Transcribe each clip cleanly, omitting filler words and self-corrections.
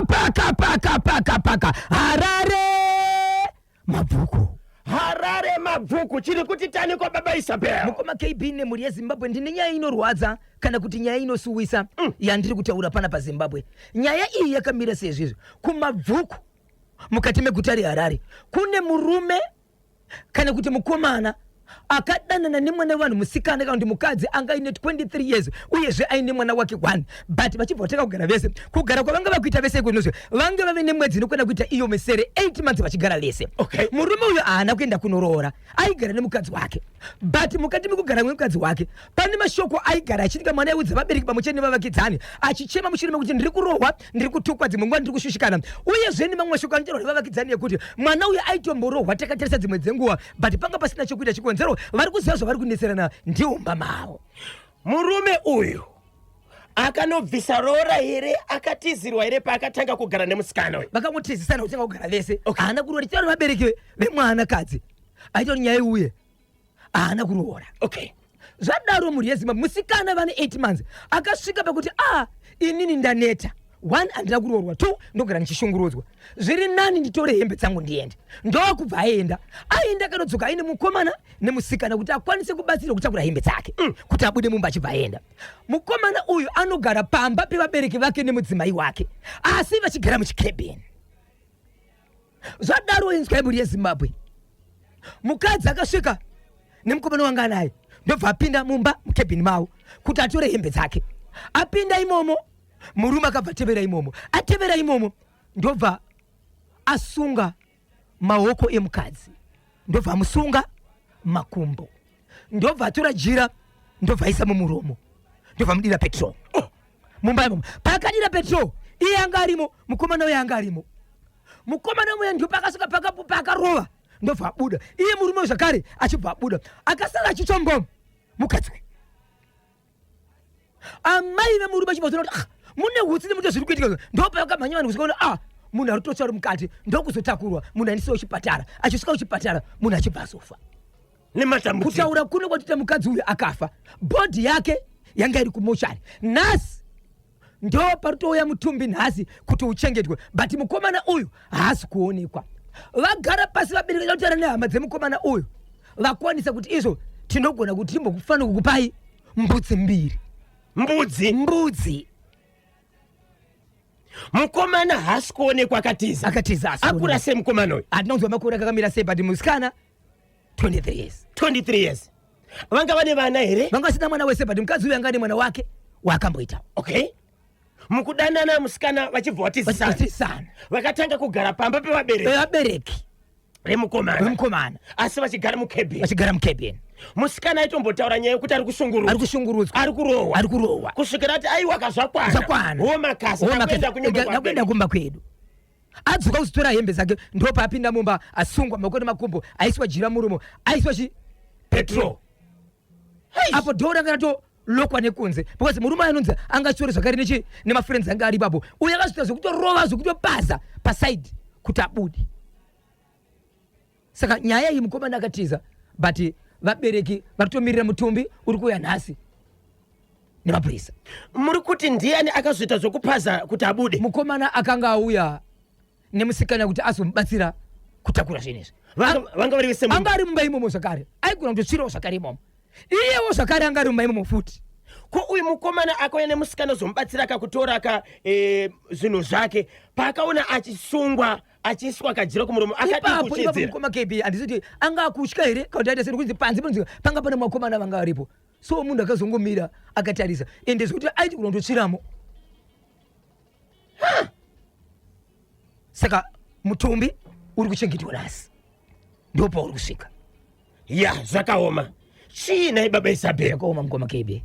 Paka paka paka paka Harare Mabvuku. Harare Mabvuku chiri kuti tani kwa baba Isabel. Mukoma KB nemhuri yeZimbabwe, ndine nyaya inorwadza kana kuti nyaya inosuwisa yandiri kutaura pana paZimbabwe. Nyaya iyi yakamira sezvizvi. KuMabvuku mukati meguta reHarare kune murume kana kuti mukomana akadanana nemwana wevanhu musikana kana kuti mukadzi anga aine 23 years uyezve aine mwana wake one, but vachibva vatanga kugara vese. Kugara kwavanga vakuita vese ikozvinozvo, vange vave nemwedzi inokwana kuita iyo misere, 8 months vachigara vese. Murume uyu haana kuenda kunoroora, aigara nemukadzi wake, but mukati mekugara nemukadzi wake pane mashoko aigara achiitika. Mwana aiudza vabereki pamwe chete nevavakidzani achichema mushure mekuti ndiri kurohwa, ndiri kutukwa, dzimwe nguva ndiri kushushikana. Uyezve nemamwe mashoko anotaurwa nevavakidzani ekuti mwana uyu aitomborohwa takatarisa dzimwe dzenguva, but panga pasina chokuita, chikonzero vari kuziva zvavari kunetserana ndiumba mavo. Murume uyu akanobvisa roora here, akatizirwa here paakatanga kugara nemusikana uyu? Vakangotizisana kutanga kugara vese. Haana kuroora. Tichitaura vabereki vemwanakadzi aita kuti nyaya iuye, haana kuroora. Zvadaro, mhuri yeZimbabwe, musikana vane 8 months akasvika pakuti, a inini ndaneta. One, handina kuroorwa. Two, ndogara ndichishungurudzwa. Zviri nani nditore hembe dzangu ndiende. Ndokubva aenda. Aenda, akanodzoka aine mukomana nemusikana kuti akwanise kubatsirwa kutakura hembe dzake kuti abude mumba achibva aenda. Mukomana uyu anogara pamba pevabereki vake nemudzimai wake, asi vachigara muchikebheni. Zvadaro, inzwai mhuri yeZimbabwe, mukadzi akasvika nemukomana wanga anaye, ndobva apinda mumba mukebhini mavo kuti atore hembe dzake. Apinda imomo, murume akabva atevera imomo. Atevera imomo, ndobva asunga maoko emukadzi, ndobva amusunga makumbo, ndobva atora jira, ndobva aisa mumuromo, ndobva amudira petrol. Oh, mumba imomo paakadira petrol, iye anga arimo, mukomana uye anga arimo. Mukomana uya ndipo pakasvika paakarova, ndobva abuda. Iye murume uyu zvakare achibva abuda, akasara achitsva mukadzi uyu. Amai vemurume achibva kuti, ah, mune hutsi nemuto zviri kuitika. Ndopakamhanya vanhu kusvika, ah, munhu ari kutotsva ari mukati. Ndokuzotakurwa munhu aendesiwa kuchipatara. Achisvika kuchipatara, munhu achibva azofa. Nematambudziko. Kutaura kuno kwatita, mukadzi uyu akafa, body yake yanga iri kumochari. Nhasi ndo parikutouya mutumbi nhasi kuti uchengetwe, but mukomana uyu haasi kuonekwa. Vagara pasi vabereki kutaura nehama dzemukomana uyu, vakwanisa kuti izvo tinogona kuti timbokufanira kukupai mbudzi mbiri. Mbudzi? Mbudzi. Mukomana haasi kuonekwa, akatiza? Akatiza, haasi Akura kuonekwa. sei mukomana uyu? Hatina kunzwa makore akakamira sei, but musikana 23 years. 23 years. Vanga vane vana here? Vanga vasina mwana wese, but mukadzi uyu anga ane mwana wake waakamboita. Okay, mukudanana musikana vachibva watizisana? Vachitizisana. Vakatanga kugara pamba pevabereki Vevabereki vemukomana? Vemukomana. Asi vachigara mukebhini? Vachigara mukebhini. Musikana aitombotaura nyaya yekuti ari kushungurudzwa? Ari kushungurudzwa. Ari kurohwa. Ari kurohwa. Kusvikira ati aiwa kazvakwana. Zvakwana. Homa kasi. Homa. Ndakuenda kunyumba. Ndakuenda kumba kwedu. Adzoka kuzotora hembe dzake, ndopaapinda mumba asungwa maoko nemakumbo, aiswa jira muromo, aiswa chi petrol. Apo door ranga ratolokwa nekunze, because murume anonzi anga achitori zvakare nechi nemafriends anga ari ipapo. Uyo akazviita zvekutorova, zvekutopaza paside kuti abude. Saka nyaya iyi, mukomana akatiza, but vabereki vari kutomirira mutumbi uri kuuya nhasi nemapurisa. Muri kuti ndiani akazoita zvokupaza kuti abude? Mukomana akanga auya nemusikana kuti azomubatsira kutakura zvinhu izvi. Vanga vari vese mumba? Anga ari mumba imomo zvakare, aigona kutotsvirawo zvakare imomo. Iyewo zvakare anga ari mumba imomo futi. Ko uyu mukomana akauya nemusikana uzomubatsira akakutora ka zvinhu zvake, paakaona achisungwa, achiiswa kajira kumuromo, akadii? Ipapo ipapo. Kuchidzira. Mukoma KB, handisi kuti anga akutya here kana kuti aita sei, kunzi panze panonzi panga pane makomana vanga varipo. So munhu akazongomira akatarisa, ende zvekuti aiti kuda kutotsviramo. Saka mutumbi uri kuchengetwa nhasi, ndo pauri kusvika. Ya, zvakaoma. Chii nhai baba Isabel? Zvakaoma, mukoma KB,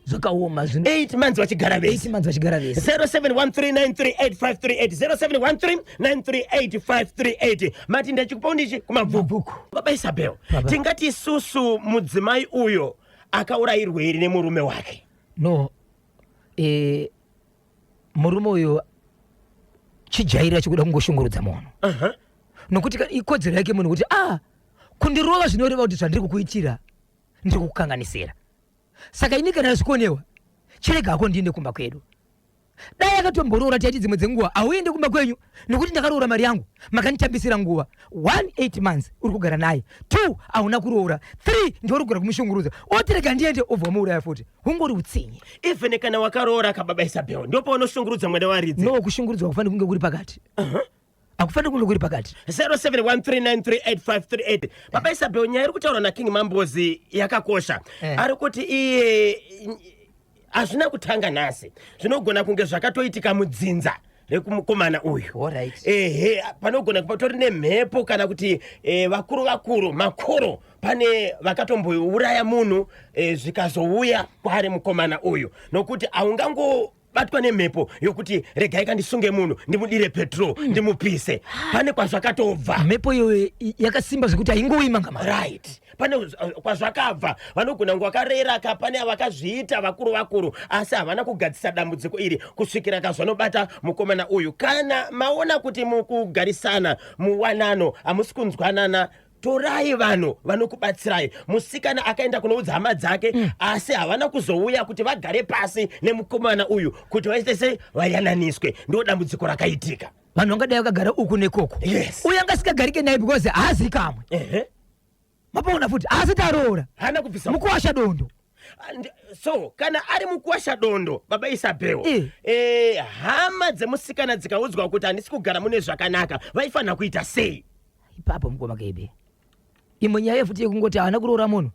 zvakaoma zvino. 8 months vachigara vese? 8 months vachigara vese. 0713938538, 0713938538. Mati ndachikupa undichi kuMabvuku? Mabvuku. Baba Isabel. Baba. Tingati isusu mudzimai uyo akaurayirwa here nemurume wake? No, murume uyu chijairira chikuda kungoshungurudza munhu, nokuti ikodzero yake munhu kuti ah, kundirova zvinoreva kuti zvandiri kukuitira ndiri kukukanganisira. Saka ini kana zvikonewa, chirega hako ndiende kumba kwedu. Dai akatomboroora taiti dzimwe dzenguva hauende kumba kwenyu nokuti ndakaroora mari yangu makanditambisira nguva. 1 8 months uri kugara naye, 2 hauna kuroora, 3 ndiwe uri kugara kumushungurudza, oti rega ndiende obva wamuuraya futi. Hungori utsinye. Even kana wakaroora kababa Isabel ndopaunoshungurudza mwana waridzi. No, kushungurudzwa kufanira kunge kuri pakati. Hakufaniri kunge kuri pakati. 0713938538 Baba Isabel, nyaya iri kutaurwa naKing Mambozi yakakosha. Ari kuti iye hazvina kutanga nhasi, zvinogona kunge zvakatoitika mudzinza rekumukomana uyu. Ehe, panogona patori nemhepo kana kuti vakuru vakuru makuru pane vakatombouraya munhu zvikazouya kwaari mukomana uyu, nokuti haungango batwa nemhepo yokuti regai kandisunge munhu ndimudire petrol ndimupise. Pane kwazvakatobva. Mhepo iyoyo yakasimba zvekuti haingowi mangama. Right, pane kwazvakabva. Vanogona kunge vakareraka, pane vakazviita vakuru vakuru, asi havana kugadzisa dambudziko iri kusvikira kazvanobata mukomana uyu. Kana maona kuti mukugarisana muwanano hamusi kunzwanana, torai vanhu vanokubatsirai. Musikana akaenda kunoudza hama dzake, asi havana kuzouya kuti vagare pasi nemukomana uyu kuti vaite sei, vayananiswe. Ndo dambudziko rakaitika. Vanhu vangadai vakagara uku nekoko. Uyu anga asikagarike naye because haazi kamwe. Mapaona futi haasi taroora. Haana kubvisa. Mukuwasha dondo. So kana ari mukuwasha dondo, baba Isabel, hama dzemusikana dzikaudzwa kuti handisi kugara mune zvakanaka, vaifanira kuita sei? Ipapo mukoma kebe, imwe nyaya futi yekungoti haana kuroora munhu,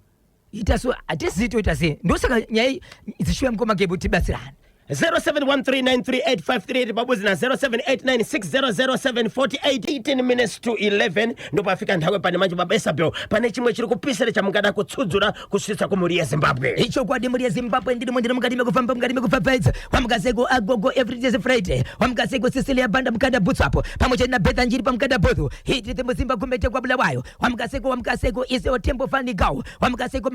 ita so hatizii toita sei. Ndosaka nyaya dzishuya mukoma kebe kuti tibatsirane. 0713938538 pabuzi na 0789600748. 18 minutes to 11 ndopafika nthawi pane manje. Baba Isabel, pane chimwe chiri kupisira chamungada kutsudzura kusvitsa kumhuri yeZimbabwe? Ichokwadi, mhuri yeZimbabwe, ndirimo, ndiri mukati mekufamba, mukati mekupfapfaidza. Wamukaseko agogo, everyday is Friday. Wamukaseko Cecilia Banda mukanda bhutsu apo pamwe chete naBetha Njiri pamukanda bhutsu hititi musimba kumete kwaBulawayo. Wamukaseko, wamukaseko isewo tembo fanikawo. Wamukaseko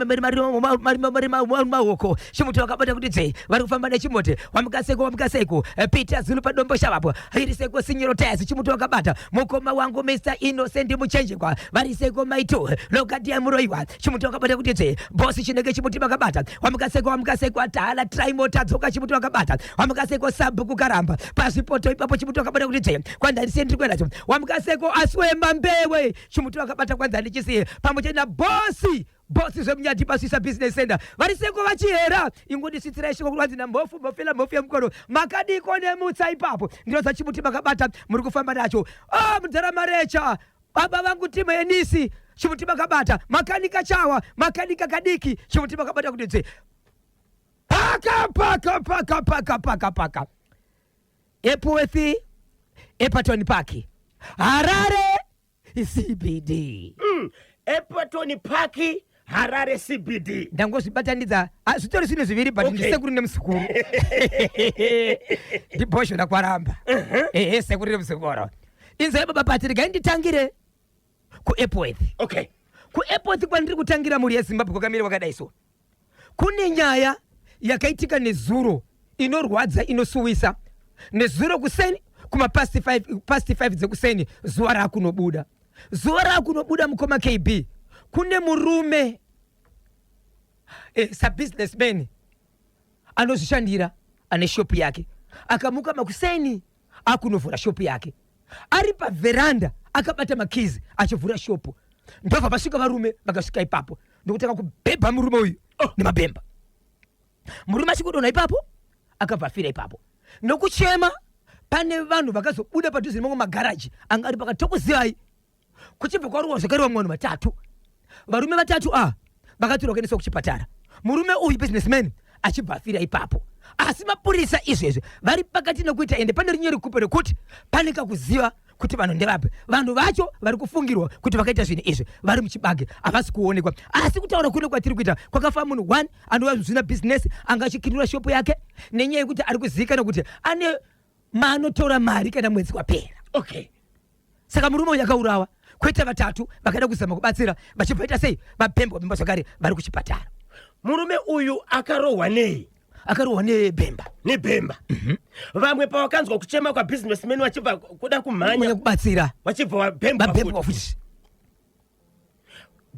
maoko chimuti wakabata kuti dzei, vari kufamba nechimuti. Wamukaseko, wamukaseko Peter Zulu padombo shavapo iriseko sinyoro tayasi chimuti wakabata. Mukoma wangu Mr Innocent Muchenjekwa variseko maito lokadia muroiwa chimuti wakabata kuti dzei. Bosi chinenge chimuti vakabata. Wamukaseko, wamukaseko atala traimo tadzoka chimuti wakabata. Wamukaseko sabhuku karamba pazvipoto ipapo chimuti wakabata kuti dzei. Kwandarise ndiri kuenda cho. Wamukaseko aswema mbewe chimuti wakabata kwanza ndichisiye pamwe chete nabosi bosi zvemunyati pasvisa business center variseko vachihera. Ingondisvitsirai shoko kurwanzi namhofu mhofela mhofu yemukono makadiko nemutsa ipapo ndinoza chimuti makabata muri kufamba nacho. Ah, mudhara marecha baba vangu timu yenisi chimuti makabata makanika chawa makanika kadiki chimuti makabata kuti dze paka paka paka paka paka paka. Epworth, Epaton Park, Harare CBD. Epaton Park, Harare CBD. Ndangozvibatanidza. Ah, zvitori zvinhu zviviri, but ndisekuru nemusekuru, ndibhozhona kwaramba. Ehe, sekuru nemusekuru. Inzai baba pati, regai nditangire kuEpworth. KuEpworth kwandiri kutangira, mhuri yeZimbabwe, kwakamira kwakadai so. Kune nyaya yakaitika nezuro inorwadza, inosuwisa. Nezuro kuseni kuma past 5, past 5 dzekuseni, zuva raakunobuda, zuva raakunobuda, mukoma KB, kune murume sabusinessman anozvishandira, ane shopu yake. Akamuka makuseni akunovhura shopu yake, ari pavheranda akabata makizi achivhura shopu, ndobva pasvika varume. Vakasvika ipapo ndokutanga kubhebha murume uyu, oh, nemabhemba. Murume achikudonha ipapo akabva afira ipapo nokuchema. Pane vanhu vakazobuda padhuze nemamwe magaraji anga ari pakati tokuzivai, kuchibva kwarohwa zvakare vamwe vanhu vatatu. Varume vatatu a vakatorwa kuendeswa kuchipatara, murume uyu businessman achibva afira ipapo. Asi mapurisa izvezvi vari pakati nekuita ende pane rinye rikupe rekuti pane kakuziva kuti vanhu ndevapi. Vanhu vacho vari kufungirwa kuti vakaita zvinhu izvi vari muchibage, havasi kuonekwa. Asi kutaura kuno kwatiri kuita, kwakafa munhu one anova zvina bhizinesi anga achikinura shopu yake, nenyaya yekuti ari kuzivikanwa kuti ane maanotora mari kana mwedzi wapera. Saka murume uyu akaurawa, kwete vatatu vakada kuzama kubatsira vachibva ita sei, vabhembwa bhemba zvakare, vari kuchipatara. Murume uyu akarohwa nei? Akarohwa nebhemba. Nebhemba. Vamwe pavakanzwa kuchema kwabusinessman vachibva kuda kumhanya kubatsira, vachibva vabhembwa. Vabhembwa futi.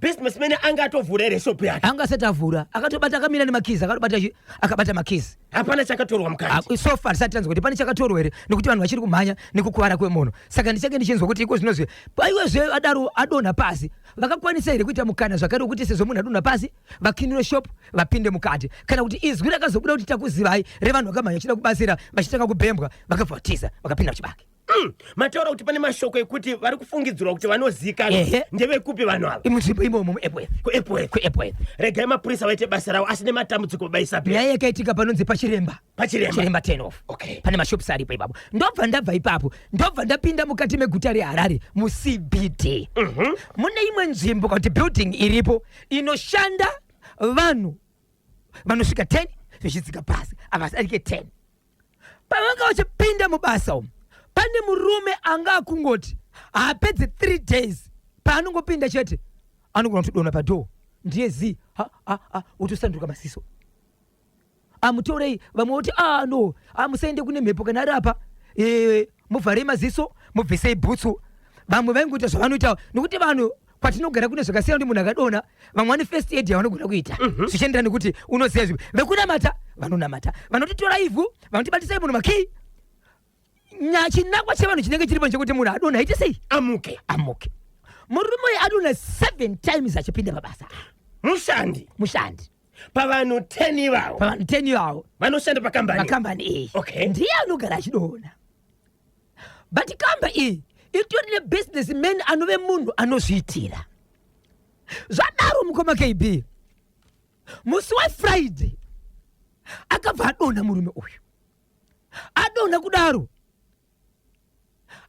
Businessman anga atovhura here shopu yake? Anga asati avhura, akatobata, akamira nemakizi, akatobata akabata makizi. Hapana chakatorwa mukati? Ah, so far tisati tanzwa kuti pane chakatorwa here, nekuti vanhu vachiri kumhanya nekukuvara kwemunhu. Saka ndichange ndichinzwa kuti iko zvinozvi paiwezve adaro adonha pasi, vakakwanisa here kuita mukana zvakare wekuti sezvo munhu adonha pasi vakinure shop vapinde mukati, kana kuti izwi rakazobuda kuti takuzivai revanhu vakamhanya vachida kubatsira vachitanga kubhembwa, vakabva vatiza vakapinda muchibage. Mataura kuti pane mashoko ekuti vari kufungidzirwa kuti vanozikanwa. Ndevekupi vanhu ava? Munzvimbo imomo muEpworth. KuEpworth. KuEpworth. Regai mapurisa vaite basa ravo, asi nematambudziko baisa. Nyaya yakaitika panonzi paChiremba. PaChiremba. Chiremba 10 off. Pane mashops aripo ipapo. Ndobva ndabva ipapo, ndobva ndapinda mukati meguta reHarare muCBD. Mune imwe nzvimbo kana kuti building iripo inoshanda vanhu vanosvika 10 zvichidzika pasi, havadarike 10. Pavanga vachipinda mubasa umu, pane murume anga akungoti haapedze 3 days, paanongopinda chete anogona kutodonha padhoo, ndiye zi ha ha ha, wotosanduka maziso. Amutorei, vamwe voti ah no, ah, musaende kune mhepo kana ari apa, muvharei maziso, mubvisei bhutsu. Vamwe vaingoita zvavanoita nekuti vanhu kwatinogara kune zvakasiyana, kuti munhu akadonha vamwe vane first aid yavanogona kuita, zvichienderana nekuti unoziva zvipi. Vekunamata vanonamata, vanotitora ivhu, vanotibatisai munhu makii. Chinangwa chevanhu chinenge chiripo chekuti munhu adonha aite sei? Amuke. Amuke. Murume uyu adonha 7 times achipinda pabasa. Mushandi. Mushandi. Pavanhu 10 ivavo. Pavanhu 10 ivavo. Vanoshanda pakambani. Pakambani iyi. Ndiye anogara achidonha. But kamba iyi itori nebusiness man anove munhu anozviitira. Zvadaro mukoma KB, musi weFriday akabva adonha murume uyu. Adonha kudaro,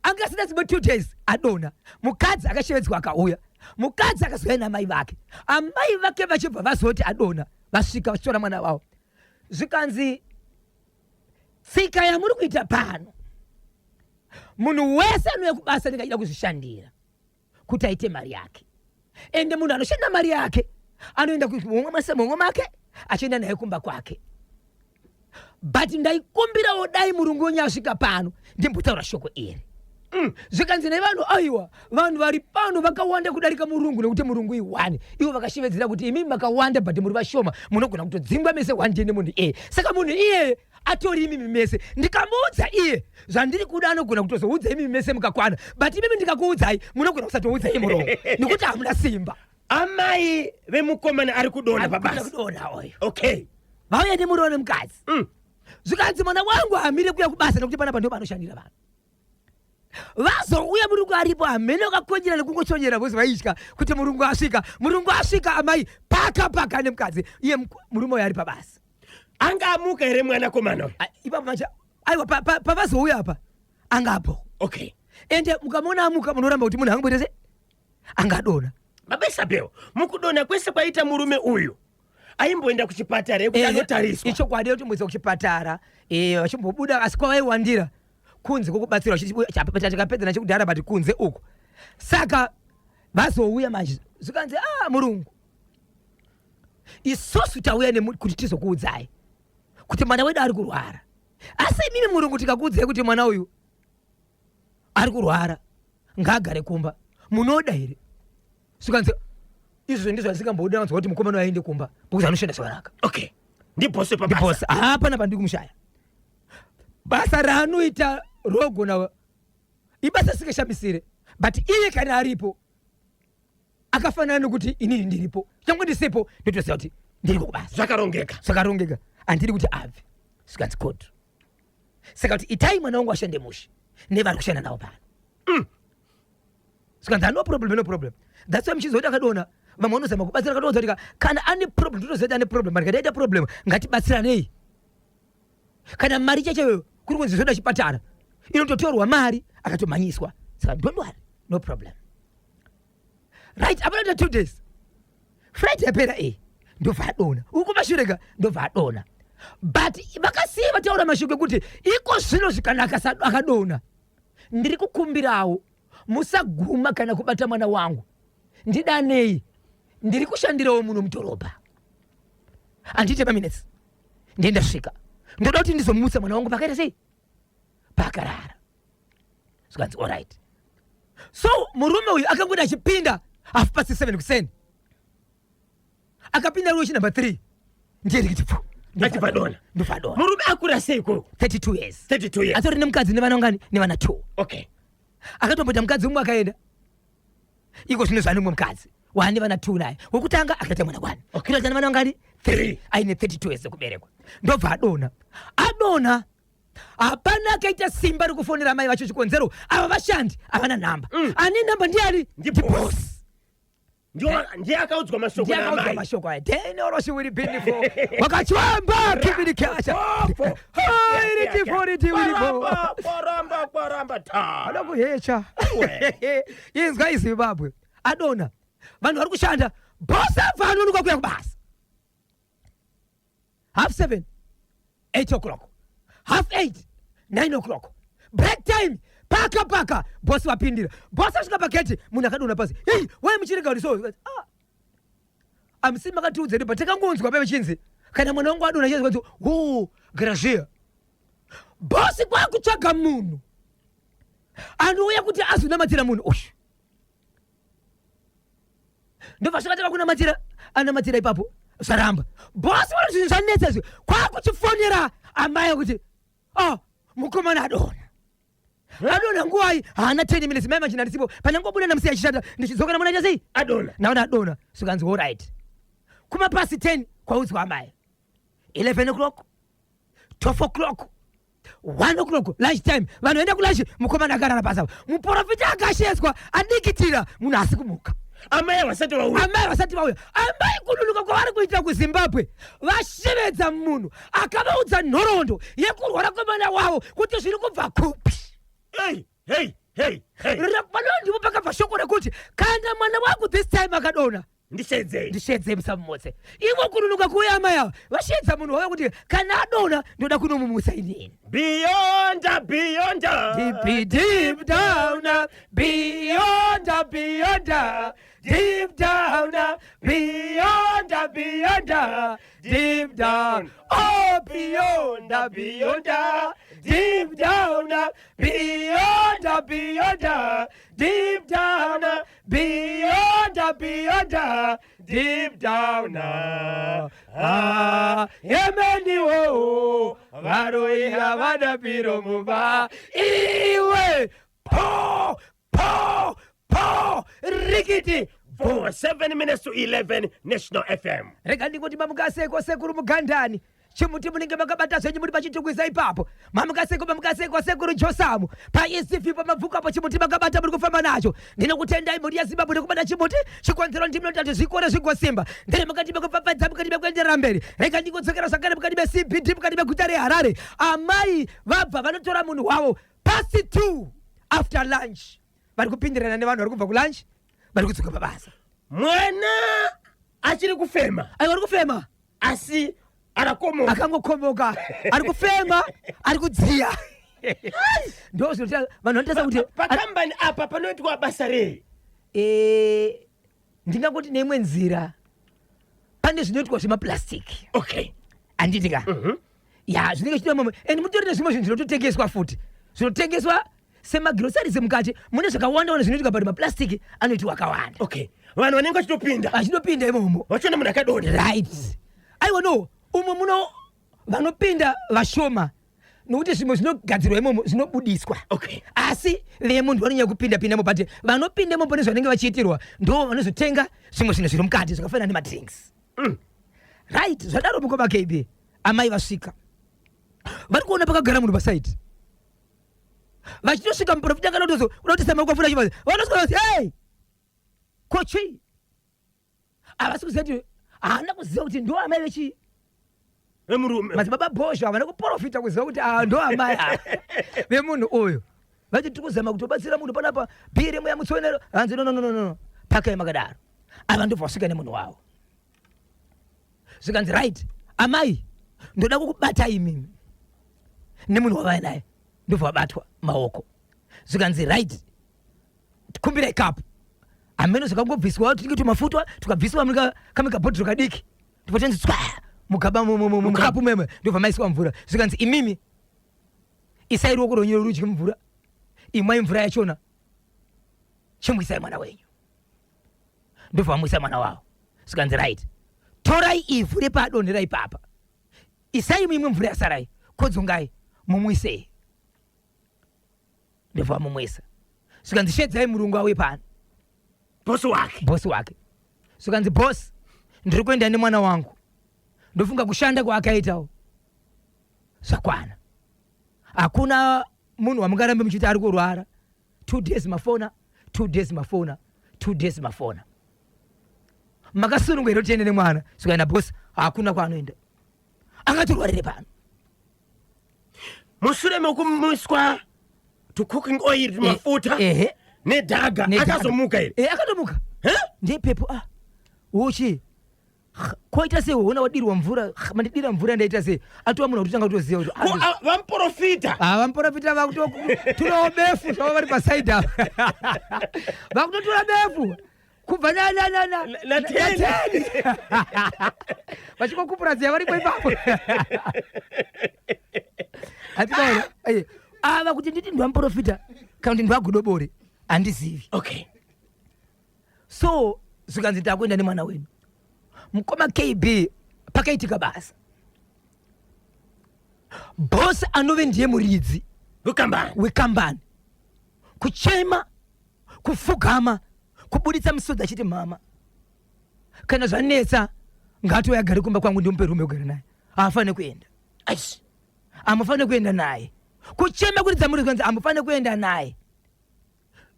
anga asina dzimwe 2 days adonha, mukadzi akashevedzwa akauya. Mukadzi akazouya namai vake. Amai vake vachibva vazoti adonha, vasvika vachitora mwana wavo, zvikanzi tsika yamuri kuita pano, munhu wese anouya kubasa anenge achida kuzvishandira kuti aite mari yake, ende munhu anoshanda mari yake anoenda muhomwe make achienda naye kumba kwake. But ndaikumbirawo dai murungu wenyu asvika pano ndimbotaura shoko iri. Zvikanzi nevanhu, aiwa, vanhu vari pano vakawanda kudarika murungu, nekuti murungu iwani. Ivo vakashevedzera kuti imi makawanda but muri vashoma, munogona kutodzingwa mese one day nemunhu iyeye. Saka munhu iyeye atori imimi mese. Ndikamuudza iye zvandiri kuda anogona kutozoudza imimi mese mukakwana, but imimi ndikakuudzai munogona kusatoudza iye murungu nekuti hamuna simba. Amai vemukomana ari kudonha pabasa. Kudonha oyo. Vauya nemurume nemukadzi. Zvikanzi mwana wangu amire kuya kubasa nekuti panapa ndo panoshandira vanhu. Vazouya murungu aripo, hamene vakakonyera nekungochonyera vozi vaitya kuti murungu asvika. Murungu asvika, amai paka paka nemukadzi, iye murume uyo ari pabasa. Anga amuka here mwanakomana uyu? Ipapo manje aiwa, pavazouya apa anga apo. Ende mukamuona amuka munoramba kuti munhu angamboita sei angadonha. Baba Isabel, mukudonha kwese kwaita murume uyu aimboenda kuchipatara yekuti anotariswa? Ichokwadi yotimboisa kuchipatara, vachimbobuda, asi kwavaiwandira kunze kwokubatsirwa tikapedza nachekudhara, but kunze uko. Saka vazouya manje, zvikanzi ah, murungu, isusu tauya kuti tizokuudzai kuti mwana wedu ari kurwara, asi imimi murungu tikakuudzai kuti mwana uyu ari kurwara ngaagare kumba, munoda here? Zvikanzi izvo ndizvo zvasingamboda vanzwa kuti mukomana aende kumba because anoshanda zvakanaka. Ndibhose pabasa. Ndibhose, hapana pandiri kumushaya. Basa raanoita rogona ibasa risingashamisire, but iye kana aripo akafanana nekuti inini ndiripo, changwe ndisipo ndotoziva kuti ndiriko kubasa. Zvakarongeka. Zvakarongeka, handiri kuti abve. Zvikanzi good, saka kuti itai mwana wangu ashande mushe nevari kushanda navo pano. Zvikanzi no problem, no problem. That's why muchizoti akadonha vamwe vanozama kubatsira, katoudza kuti kana ane problem totoziva kuti ane problem, but kana aita problem ngatibatsiranei. Kana mari chacho kuri kunzi zvoda chipatara, inototorwa mari akatomhanyiswa. Saka don't worry, no problem. Right, apana 2 days, Friday yapera, ndobva adonha uku mashure ka, ndobva adonha. But vakasiya vataura mashoko ekuti iko zvino zvikanaka akadonha, ndiri kukumbirawo musaguma kana kubata mwana wangu, ndidanei, ndiri kushandirawo muno mudhorobha, handiite maminutes ndiye ndasvika, ndoda kuti ndizomutsa mwana wangu pakaita sei pakarara. Zvikanzi alright. So murume uyu akangoda achipinda 7:30 kuseni. Akapinda ruchi number 3 ndiye rikiti pfu. Achibva dona. Ndobva dona. Murume akura sei ikoko? 32 years. 32 years. Atori nemukadzi nevana vangani? Nevana 2. Okay. Akatomboita mukadzi umwe akaenda. Iko zvino zvane umwe mukadzi. Waane vana 2 naye. Wekutanga akaita mwana 1. Okay. Kuita vana vangani? 3. Aine 32 years kuberekwa. Ndobva adona. Adona. Hapana akaita simba rekufonera mai vacho chikonzero ava vashandi havana nhamba. Ane nhamba ndiani? Ndiboss. Ndiye akaudzwa mashoko Ndiye akaudzwa mashoko aya. Deni oroshiwiri bindifo. Wakachwamba kibiri kasha. Kwaramba kwaramba ta. Ada kuhecha. Inzwa iZimbabwe. Adona. Vanhu vari kushanda. Boss abva anonoka kuya kubasa. 7:30, 8 o'clock, 8:30, 9 o'clock, break time, paka paka bosi vapindira. Bosi asvika pageti, munhu akadonha pasi. Hei, wai muchirega kuti so? Ah, amusi makatiudza pa takangonzwa paive chinzi kana mwana wangu adonha chinzi ho grazia. Bosi kwakutsvaga munhu anouya kuti azonamatira munhu uyu. Ndobva zvakatanga kunamatira, anamatira ipapo zvaramba. Bosi vana zvinhu zvanetsa izvi, kwakuchifonera amai kuti oh, mukomana adonha. Adonha nguvai? Haana 10 minutes mai machina ndisipo. Panyangobuda ndamusiya achishanda, ndichidzoka namuna aita sei? Adonha. Naona adonha. Zvikanzi all right. Kuma pasi 10 kwaudzwa amai. 11 o'clock, 12 o'clock, 1 o'clock lunch time. Vanhu vaenda kulunch, mukomana akarara pasi apa. Muprofita akashedzwa adikitira, munhu asi kumuka. Amai vasati vauya. Amai vasati vauya. Amai kununuka kwavari kuita kuZimbabwe, vashevedza munhu akavaudza nhoroondo yekurwara kwemwana wavo kuti zviri kubva kupi. Hey, hey, hey, hey. Pano ndipo pakabva shoko rekuti kana mwana wangu this time akadonha, ndishedzei. Ndishedzei musamumutse. Ivo kununuka kuuya amai ava vashedza munhu wavo kuti kana adonha ndoda kunomumutsa inini. Beyond, beyond. Deep, deep down, beyond, beyond, deep down, beyond, beyond, deep down, oh beyond, beyond, deep down, beyond, beyond, deep down, beyond, beyond, deep down. Ah, yemeniwo varoi havana piro mumba iwe po po po rikiti. 7 minutes to 11, National FM. Rega ndingoti mamukaseko sekuru mugandani, chimuti munenge makabata zvenyu muri pachitukwisa ipapo. Mamukaseko, mamukaseko sekuru Josamu paECF pamabvuku apo, chimuti makabata muri kufamba nacho. Ndinokutendai mhuri yaZimbabwe nekubata chimuti, chikonzero ndinoita kuti zvikore zvigosimba. Ndiri mukati mekupfapfadza, mukati mekuenderera mberi. Rega ndingodzokera zvakare mukati meCBD, mukati meguta reHarare. Amai vabva vanotora munhu wavo past 2 after lunch, vari kupindirana nevanhu vari kubva kulunch, vari kudzoka pabasa. Mwana achiri kufema? Aiwa, ari kufema. Asi arakomoka. Akangokomoka, ari kufema, ari kudziya. Ndo zvinoti vanhu vanotarisa kuti Pakambani apa panoitwa basa rei? Ndingangoti neimwe nzira pane zvinoitwa zvemaplastiki. Handiti ka? Ya, zvinenge zvichiitwa imomo, and mutori nezvimwe zvinhu zvinototengeswa futi, zvinotengeswa semagroceries. Mukati mune zvakawanda wanda zvinoitika, but maplastiki anoitwa akawanda. Okay, vanhu vanenge vachitopinda. Vachitopinda imomo. Vachiona munhu akadonha. Right, aiwa, no, umo muno vanopinda vashoma nokuti zvimwe zvinogadzirwa imomo zvinobudiswa. Asi vemunhu vanonyanya kupinda pindamo, but vanopinda imomo pane zvanenge vachiitirwa, ndo vanozotenga zvimwe zvinhu zviri mukati zvakafanana nemadrinks. Right, zvadaro mukoma KB, amai vasvika, vari kuona pakagara munhu pasaidi. Vachitosvika, muprofita kana kutozo kuda kuti samaoko afuna chivazi, vanosvika vati, "Hey, kochi." Havasi kuziva kuti, haana kuziva kuti ndo amai vechii. Vemurume. Madzibaba Bhozho havana kuprofita kuziva kuti ava ndo amai ava vemunhu uyu. Vati tiri kuzama kutobatsira munhu panapa, bhiri mweya mutsonero. Hanzi, "No, no, no, no, no, pakai makadaro." Ava ndobva vasvika nemunhu wavo, zvikanzi, "Right amai, ndoda kukubata imimi nemunhu wavai naye." Ndobva vabatwa maoko, zvikanzi, "Right, kumbirai kapu." Hameno zvakangobviswa, tinenge tumafutwa tukabviswa kamwe kabhodhoro kadiki, ndobva tswa mugaba mukapu meme, ndobva maiswa mvura. Zvikanzi, "Imimi isai ruoko rwenyu rwerudyi mumvura, imwai mvura yachona, chimwisai mwana wenyu." Ndobva vamwisa mwana wavo. Zvikanzi, "Right." Torai ivhu repaadonhera ipapa, isai muimwe mvura yasarai, kodzongai mumwisei. Ndobva vamumwisa. Zvikanzi shedzai murungu auye pano. Bosi wake. Bosi wake. Zvikanzi bosi, ndiri kuenda nemwana wangu. Ndofunga kushanda kwaakaitawo zvakwana. Hakuna munhu wamungarambe muchiti ari kurwara. 2 days mafona, 2 days mafona, 2 days mafona. Makasununga here kuti tiende nemwana? Zvikanzi nabosi, hakuna kwaanoenda. Angatorwarire pano. Mushure mekumiswa to cooking oil mafuta Ehe. nedhaga Nedhaga. akazomuka here? Eh, akatomuka. Ndepepo ah. Uchi. Koita sei uona wadirwa mvura, mandidira mvura ndaita sei? Atova munhu akutotanga kutoziva kuti Ko, ah, vamuporofita. Ah, vamuporofita vakutotorawo befu zvavo vari pasaidi apa. Vakutotora befu kubva na na na na Na ten. na ten. Vachingokupura ziya varipo ipapo. Hatikaona. Eh, ava kuti nditi ndivamuporofita kana kuti ndivagodobori handizivi. Okay. So zvikanzi takuenda nemwana wenyu mukoma KB, pakaitika basa. Boss anove ndiye muridzi wekambani, wekambani, kuchema, kufugama, kubuditsa misodzi achiti mama, kana zvanetsa ngatouya agare kumba kwangu, ndimupe rume kugara naye, haafaniri kuenda. Aish. Hamufaniri kuenda naye. Kuchema kuridza muridzi kwanzi hamufaniri kuenda naye.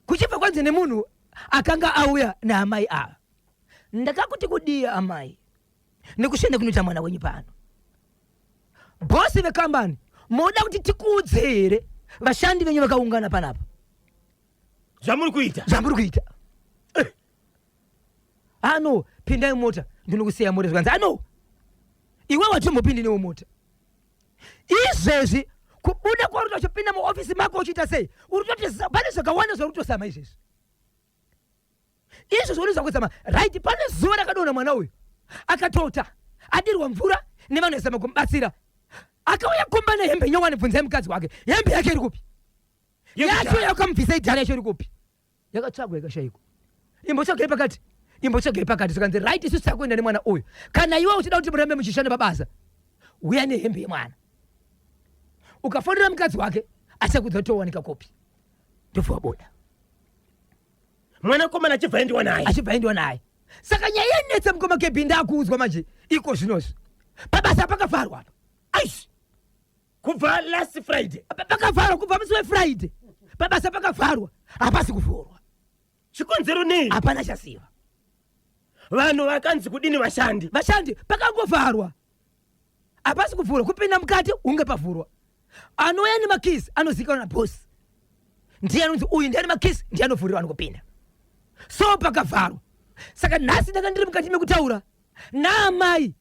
Kuchibva kwanzi nemunhu akanga auya naamai ava, ndakakuti kudii amai nekushanda kunoita mwana wenyu pano? Bhosi vekambani, moda kuti tikuudze here vashandi venyu vakaungana panapa zvamuri kuita? Zvamuri kuita. Ano pindai mota, ndinokusiya mota. Zvikanzi ano iwe watombopindi newo mota izvezvi, kubuda kwauri uchipinda muofisi mako uchiita sei, uri kutoti pane zvakawanda zvauri kutosama izvezvi, izvo zvauri zvakuzama right. Pane zuva rakadonha mwana uyu akatota adirwa mvura nevanhu vaizama kumubatsira, akauya kumba nehembe nyowani. Bvunzai mukadzi wake, hembe yake iri kupi? Yacho yakamubvisa idhara yacho iri kupi? Yakatsvagwa ikashayikwa. Imbotsvagai pakati, imbotsvagai pakati. Zvikanzi right, isusu takuenda nemwana uyu, kana iwe uchida kuti murambe muchishanda pabasa, uya nehembe yemwana. Ukafonera mukadzi wake achakudza kuti towanika kopi. Ndobva wabuda. Mwanakomana achibva endiwa naye. Achibva endiwa naye. Saka nyaya yenetsa mukoma KB, ndakuudzwa manje iko zvinozvi pabasa pakavharwa apa. Aish. Kubva last Friday. Pakavharwa kubva musi weFriday, pabasa pakavharwa, hapasi kuvhurwa. Chikonzero nei? Hapana chaziva. Vanhu vakanzi kudini vashandi? Vashandi pakangovharwa, hapasi kuvhurwa. Kupinda mukati hunge pavhurwa, anouya nemakisi anozivikanwa nabhosi, ndiye anonzi uyu ndiye ane makisi, ndiye anovhurira vanhu kupinda. So pakavharwa. Saka nhasi ndanga ndiri mukati mekutaura naamai,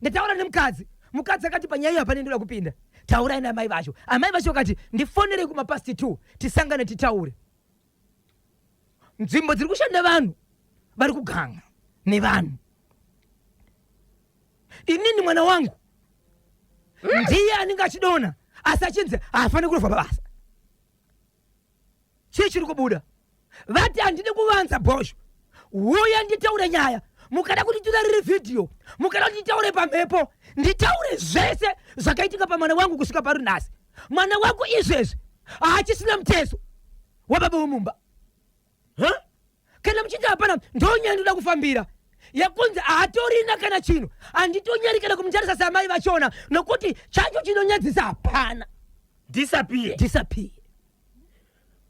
ndataura nemukadzi, mukadzi akati panyaya iyo hapana ndoda kupinda, taurai naamai vacho. Amai vacho vakati ndifonerei kumapast 2 tisangane titaure. Nzvimbo dziri kushanda vanhu vari kuganga nevanhu. Inini mwana wangu ndiye anenge achidonha asi achinzi haafaniri kurovha pabasa. Chii chiri kubuda? Vati handidi kuvanza bhosho, uya nditaure nyaya. Mukada kuti tita riri vhidhiyo, mukada kuti nditaure pamhepo, nditaure zvese zvakaitika pamwana wangu kusvika pari nhasi. Mwana wako izvezvi haachisina mutezo wababa wemumba. Huh? Kana muchiti hapana, ndonyaya ndoda kufambira yekunzi haatorina kana chinhu. Handitonyari kana kumutarisa samai vachona, nokuti chacho chinonyadzisa hapana. Disappear. Disappear.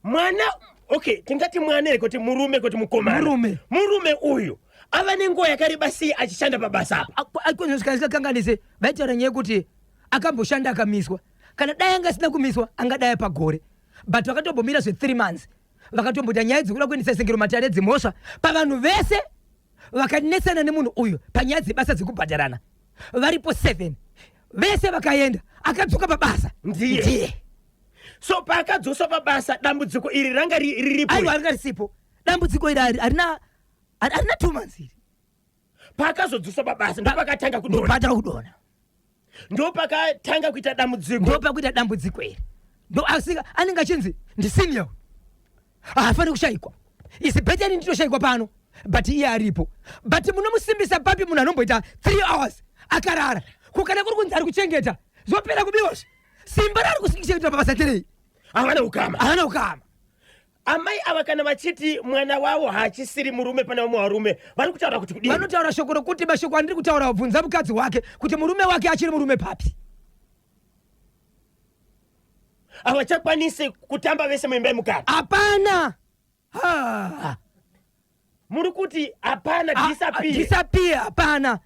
Mwana, okay, tingati mwana here kuti murume, kuti mukomana? Murume. Murume uyu ava nenguva yakareba sei achishanda pabasa apa? Akanganise vaitaura nyaya yekuti akamboshanda akamiswa. Kana dai anga asina kumiswa angadai pagore, but vakatombomira zve3 months, vakatomboita nyaya dzekuda kuendesa sengero matare dzimhosva pavanhu vese vakanetsana nemunhu uyu panyaya dzebasa dzekubhadharana. Varipo 7, vese vakaenda, akadzoka pabasa Ndiye. Ndiye. So paakadzoswa pabasa dambudziko iri ranga riripo? Aiwa, ranga risipo dambudziko iri. Harina 2 months iri. Paakazodzoswa pabasa ndopakatanga kudonha. Ndopatanga kudonha. Ndopakatanga kuita dambudziko. Ndopakuita dambudziko iri. Ndo asi anenge achinzi ndisenior, haafaniri kushayikwa, isi betani nditoshayikwa pano. But iye aripo, but munomusimbisa papi munhu anomboita 3 hours akarara? Kukana kuri kunzi ari kuchengeta, zvopera kubiwazve. Simba raari kuchengeta pabasa nderei? Havana ukama. Havana ukama. Amai ava kana vachiti mwana wavo haachisiri murume pane vamwe varume, vari kutaura kuti kudini? Vanotaura shoko rokuti mashoko andiri kutaura, bvunza mukadzi wake kuti murume wake achiri murume papi. Havachakwanisi kutamba vese muimba yemukati. Hapana. Ha. Muri kuti hapana. Disappear. Disappear, hapana.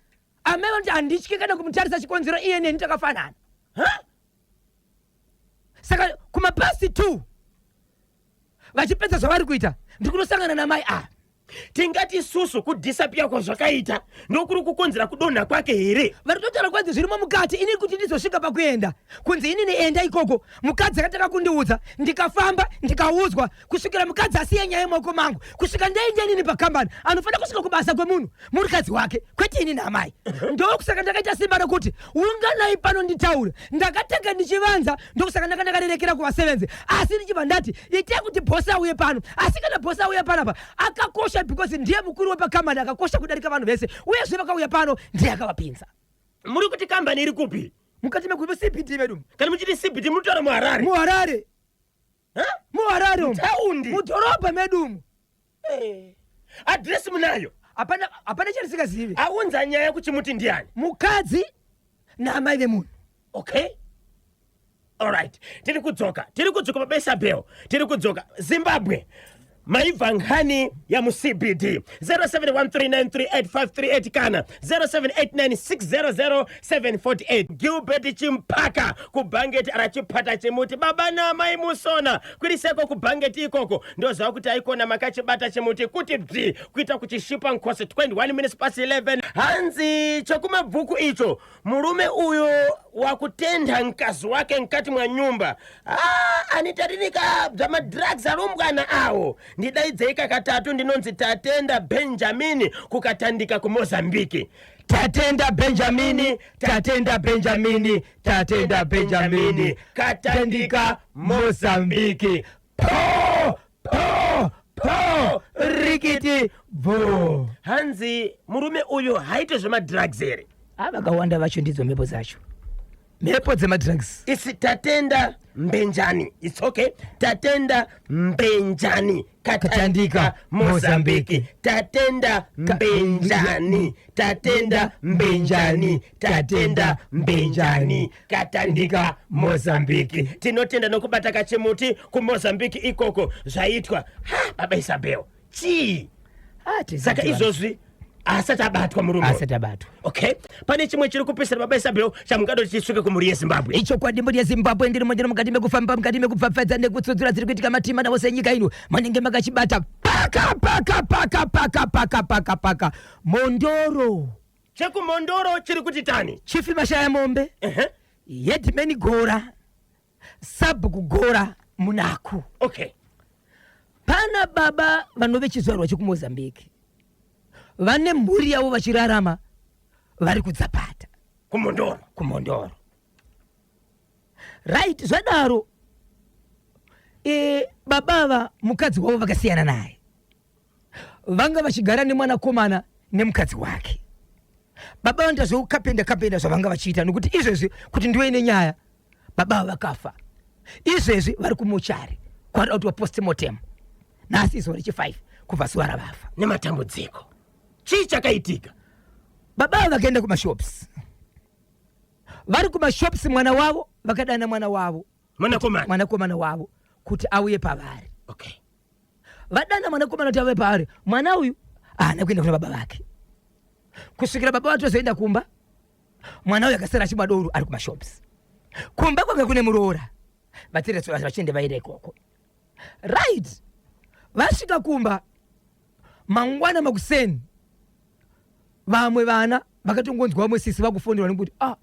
Amai vanoti handityi kana kumutarisa, chikonzero iye neni takafanana. Ha? Saka kumapast 2 vachipedza zvavari kuita, ndikunosangana namai ava. Tingati isusu kudisappear kwazvakaita ndokuri kukonzera kudonha kwake here? Vari kutotaura kwanzi zvirimo mukati. Inini kuti ndizosvika pakuenda kunzi inini enda ikoko, mukadzi akatanga kundiudza, ndikafamba, ndikaudzwa, kusvikira mukadzi asiye nyaya mumaoko mangu, kusvika ndaenda inini pakambani. Anofanira kusvika kubasa kwemunhu murikadzi wake, kwete inini amai. Ndokusaka ndakaita simba rekuti unganai pano nditaure. Ndakatanga ndichivanza, ndokusaka ndanga ndakarerekera kuvasevenzi, asi ndichibva ndati itai kuti bhosi auye pano. Asi kana bhosi auya panapa, akakosha because ndiye mukuru wepakambani, akakosha kudarika vanhu vese. Uyezve vakauya pano, ndiye akavapinza. Muri kuti kambani iri kupi? Mukati mekuCBD medu. Kana muchiti CBD, munotaura muHarare? MuHarare. Ha? MuHarare umu. Mutaundi? Mudhorobha medu umu. Adhiresi munayo? Hapana, hapana chandisingazivi. Aunza nyaya kuchimuti ndiani? Mukadzi naamai vemunhu. Okay, alright, tiri kudzoka, tiri kudzoka. Mabesa bell, tiri kudzoka. Zimbabwe, maibva nkhani ya mu CBD. 0713938538 kana 0789600748. Gilbert Chimpaka kubhangeti arachipata chimuti. Baba namai Musona, kwiriseko kubhangeti ikoko. Ndoziva kuti aikona makachibata chimuti kuti bvi kuita kuchishipa nkosi. 21 minutes past 11. Hanzi chokumabvuku icho, murume uyo wakutenda mkazi wake mkati mwa nyumba. Ah, anitarinika bza madrugs arumbwana awo. Ndidaidzei kakatatu. Ndinonzi Tatenda Benjamini kukatandika kuMozambiki. Tatenda Benjamini, Tatenda Benjamini, Tatenda Benjamini, Katandika, Mozambiki. Po po po, rikiti bvo. Hanzi murume uyu haite zvemadrugs here? Vakawanda vacho ndidzo mhepo dzacho, mhepo dzemadrugs. Isi Tatenda Mbenjani, it's okay. Tatenda Mbenjani, Katandika, Mozambiki. Tatenda Mbenjani, Tatenda Mbenjani, Tatenda Mbenjani, Katandika, Mozambiki. Tinotenda nokubata kachimuti kuMozambiki ikoko. Zvaitwa. Ha, baba Isabel, chii? Saka izvozvi asati abatwa murume uyu? Asati abatwa. Okay, pane chimwe chiri kupisira, baba Isabel, chamungada kuti chisvike kumhuri yeZimbabwe? Ichokwadi, mhuri yeZimbabwe, ndiri mukati mekufamba, mukati mekupfapfadza nekutsudzura dziri kuitika matima navose enyika ino. Manenge makachibata paka paka paka paka paka paka paka Mondoro. Chekumondoro chiri kuti tani? Chief Mashaya Mombe, headman Gora, sabhuku Gora Munaku. Pana baba vanove chizvarwa chekuMozambique, vane mhuri yavo vachirarama vari kuDzapata. Kumondoro. KuMondoro, right. Zvadaro, baba ava mukadzi wavo vakasiyana naye, vanga vachigara nemwanakomana nemukadzi wake. Baba vanoita zvekukapenda kapenda zvavanga vachiita, nokuti izvezvi kuti ndiwe nenyaya, baba ava vakafa. Izvezvi vari kumuchari kwarida kuti wapostmortem. Nhasi izuva rechi5 kubva zuva ravafa. Nematambudziko, chii chakaitika? Baba ava vakaenda kumashops. Vari kumashops, mwana wavo vakadana mwana wavo. Mwanakomana. Mwanakomana wavo kuti auye pavari. Vadana mwanakomana kuti auye pavari, mwana uyu haana kuenda kuna baba vake kusvikira baba vatozoenda kumba. Mwana uyu akasara achimwa doro ari kumashops. Kumba kwanga kune muroora, vatiretswa vachiende vaenda ikoko, right. Vasvika kumba mangwana makuseni, vamwe vana vakatongonzwa vamwe sisi vakufonderwa nekuti, "Ah,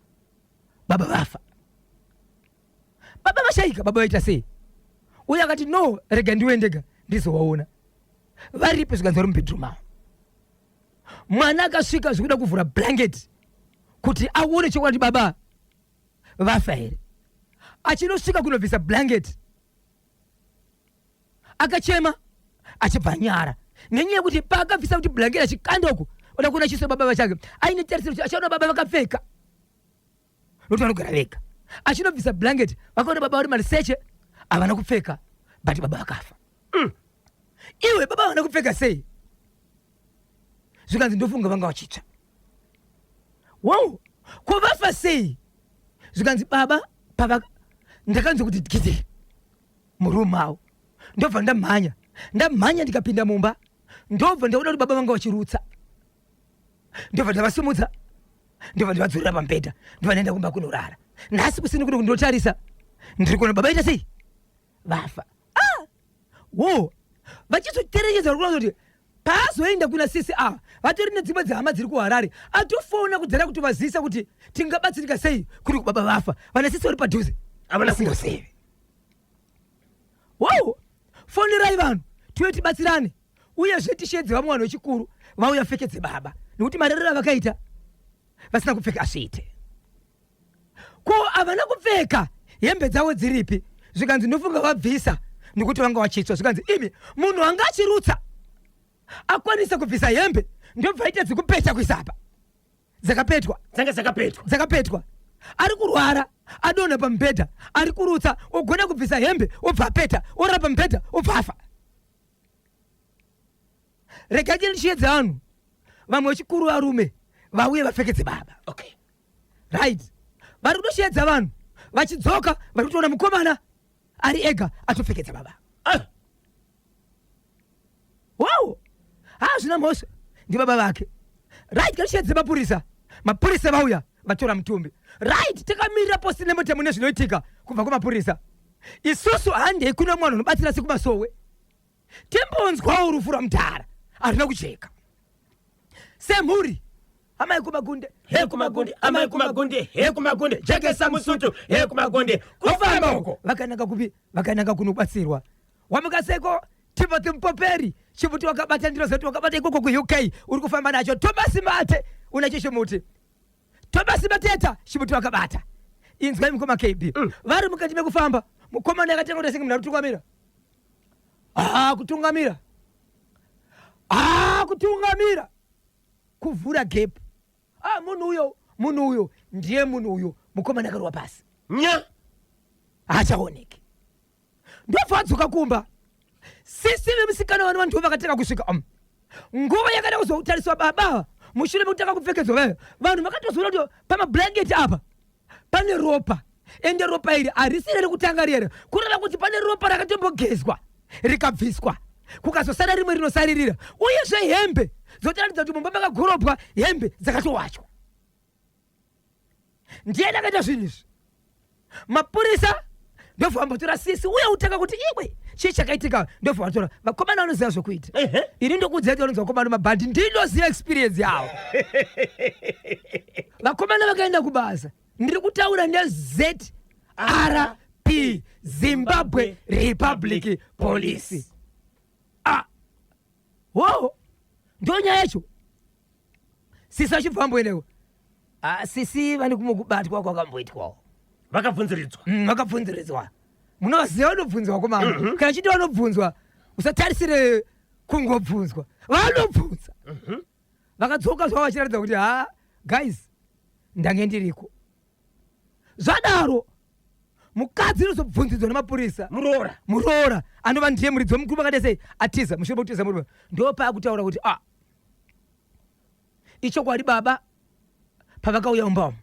baba vafa, baba vashaika, baba vaita sei?" Uye akati, "No, rega ndiwe ndega ndizovaona varipi." Zvikanzi vari mubedroom mavo. Mwana akasvika zvikuda kuvhura blanket kuti aone chokwadi baba vafa here. Achinosvika kunobvisa blanket, akachema achibva anyara. Nenyaya yekuti paakabvisa kuti blanket achikanda uku oda kuona chiso baba vachake aine tarisiro kuti achaona baba vakapfeka nokuti vanogara vega. Achinobvisa blanket vakaona baba vari mariseche havana kupfeka but baba vakafa. Iwe baba havana kupfeka sei? Zvikanzi ndofunga vanga vachitsva. Wow, ko vafa sei? Zvikanzi baba pava ndakanzwa kuti gidi muroom mavo, ndobva ndamhanya ndamhanya ndikapinda mumba, ndobva ndaona kuti baba vanga vachirutsa, ndobva ndavasimudza, ndobva ndavadzorera pamubhedha, ndobva ndaenda kumba kunorara. Nhasi kusini kuno kundotarisa ndiri kuona baba ita sei vafa. Ah, wo vachizoterekedza vari kuona kuti paazoenda kuna sisi ava vatori nedzimwe dzehama dziri kuHarare, atofona kudzana kuti vazivisa kuti tingabatsirika sei kuri kubaba vafa, vana sisi vari padhuze Havana vasingazivi. Wow, fonerai vanhu tiuye tibatsirane, uyezve tisheedze vamwe vanhu vechikuru vauya pfekedze baba, nekuti marerero avakaita vasina kupfeka azviite. Ko havana kupfeka hembe dzavo dziripi? Zvikanzi ndofunga vabvisa nekuti vanga vachitsva. Zvikanzi imi munhu anga achirutsa akwanisa kubvisa hembe ndobva aita dzekupeta kuisa apa dzakapetwa, dzanga dzakapetwa, dzakapetwa. Ari kurwara adonha pamubhedha, ari kurutsa, ogona kubvisa hembe obva apeta, orara pamubhedha obva afa. Regai tichiedza vanhu vamwe vechikuru varume vauye vapfekedze baba. Okay. Right, vari kutosheedza vanhu vachidzoka vari kutoona mukomana ari ega atopfekedza baba. Ah. Wow, hazvina mhosva, ndibaba vake. Right, katisheedze mapurisa, mapurisa vauya vatora mutumbi. Right, takamirira posti nemutemo nezvinoitika kubva kumapurisa. Isusu handei kuno mwana unobatsira sekumasowe, timbonzwawo rufu rwamudhara harina kujeka semhuri. Amai kumagunde he kumagunde, amai kumagunde he kumagunde, jekesa musutu he kumagunde, kufamba uko. Vakanaka kupi? Vakanaka kunobatsirwa. Wamukaseko Timothy Mupoperi, chimuti wakabata, ndinoziva kuti wakabata ikoko kuUK, uri kufamba nacho. Thomas Mate unacho chimuti. Thomas Mateta chimuti wakabata. Inzwai mukoma KB, vari mukati mekufamba, mukomana akatanga kuita senge munhu ari kutungamira. Ah, kutungamira, ah, kutungamira, kuvhura gap. Ah, munhu uyo, munhu uyo ndiye munhu uyo. Mukomana akarwa pasi nya, haachaoneki. Ndobva adzoka kumba, sisi vemusikana vano vanhu vakatanga kusvika nguva yakada kuzotariswa baba mushure mekutanga kupfekedzwa vayo. Vanhu vakatozoona kuti pamablanketi apa pane ropa, ende ropa iri harisi rekutanga riyere, kureva kuti pane ropa rakatombogezwa rikabviswa, kukazosara rimwe rinosaririra. Uyezve hembe dzotaratidza kuti mumba makagorobwa, hembe dzakatowachwa. Ndiye akaita zvinhu izvi. Mapurisa ndobva vambotora sisi uye utanga kuti iwe chii chakaitika, ndobva vatora vakomana vanoziva zvokuita. Ini ndokuudza kuti vanonzi vakomana mabhandi, ndinoziva experience yavo. Vakomana vakaenda kubasa, ndiri kutaura neZRP, Zimbabwe Republic Police. Ah, wo ndo nyaya yacho. Sisi achibva amboendewo. Ah, sisi vane kumwe kubatwa kwakamboitwawo, vakabvunziridzwa. Vakabvunziridzwa. Munovaziva vanobvunzwa vakomana. Kana chiti vanobvunzwa, usatarisire kungobvunzwa, vanobvunza. Vakadzoka zvavo vachiratidza kuti ha guys, ndange ndiriko. Zvadaro mukadzi inozobvunzidzwa nemapurisa, muroora, muroora anova ndiye muridzi wemukuru vakati sei atiza. Mushure mekutiza murume ndopaakutaura kuti ah, ichokwadi baba pavakauya mumba umu,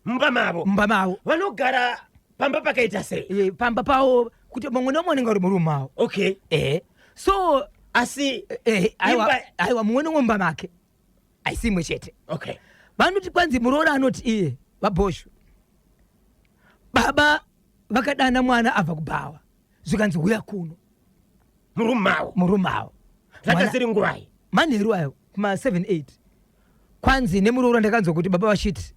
mumba mavo, mumba mavo vanogara pamba pakaita sei? Pamba pavo kuti mumwe nemumwe anenge ari murumu mavo. Okay. So asi aiwa, aiwa, mumwe nemumwe mumba make, haisi imwe chete. Okay. Vanoti kwanzi muroora anoti iye vabhoshu baba vakadana mwana abva kubhawa, zvikanzi huya kuno murumu mavo, murumu mavo. Zvanga ziri nguvai? Manheru ayo kuma 7 8. Kwanzi nemuroora ndakanzwa kuti baba vachiti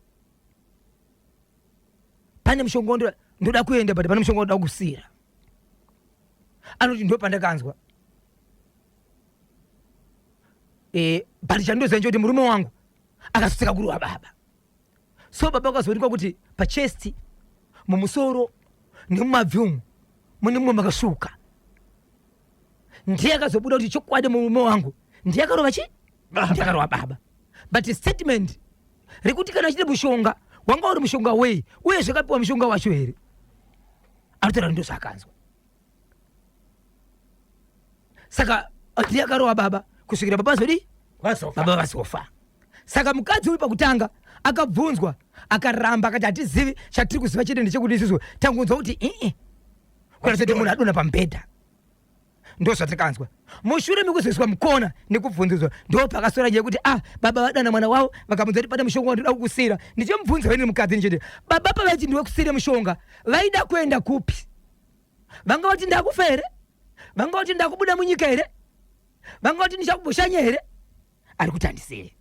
pane mushonga ndoda kuenda, but pane mushonga ndoda kusiyira. Anoti ndo pandakanzwa but chandoziva nchekuti murume wangu akazoseka kurova baba. So baba akazoonekwa kuti pachesti, mumusoro nemumabvi umu mune mumwe makasvuka. Ndiye akazobuda kuti chokwadi murume wangu ndiye akarova chi ndiye akarova baba. But statement rekuti kana achiti mushonga wanga uri mushonga wei uye zvakapiwa mushonga wacho here, anotaura ndo zvaakanzwa. Saka ndiye akarova baba kusvikira baba azodii, baba vazofa. Saka mukadzi uyu pakutanga akabvunzwa akaramba, akati hatizivi, chatiri kuziva chete ndechekuti isusu tangonzwa kuti ii kuratidza kuti munhu adonha pamubhedha, ndo zvatakanzwa. Mushure mekuzoiswa mukona nekubvunzudzwa, ndo pakasora nyaya yekuti ah, baba vadana mwana wavo vakamudza kuti pane mushonga wandinoda kukusiyira. Ndichimubvunza ini mukadzi ndichiti baba pavaiti ndiwe kusiyire mushonga vaida kuenda kupi? Vanga vati ndakufa here? Vanga vati ndakubuda munyika here? Vanga vati ndichakuboshanya here? Ari kuti handisiye.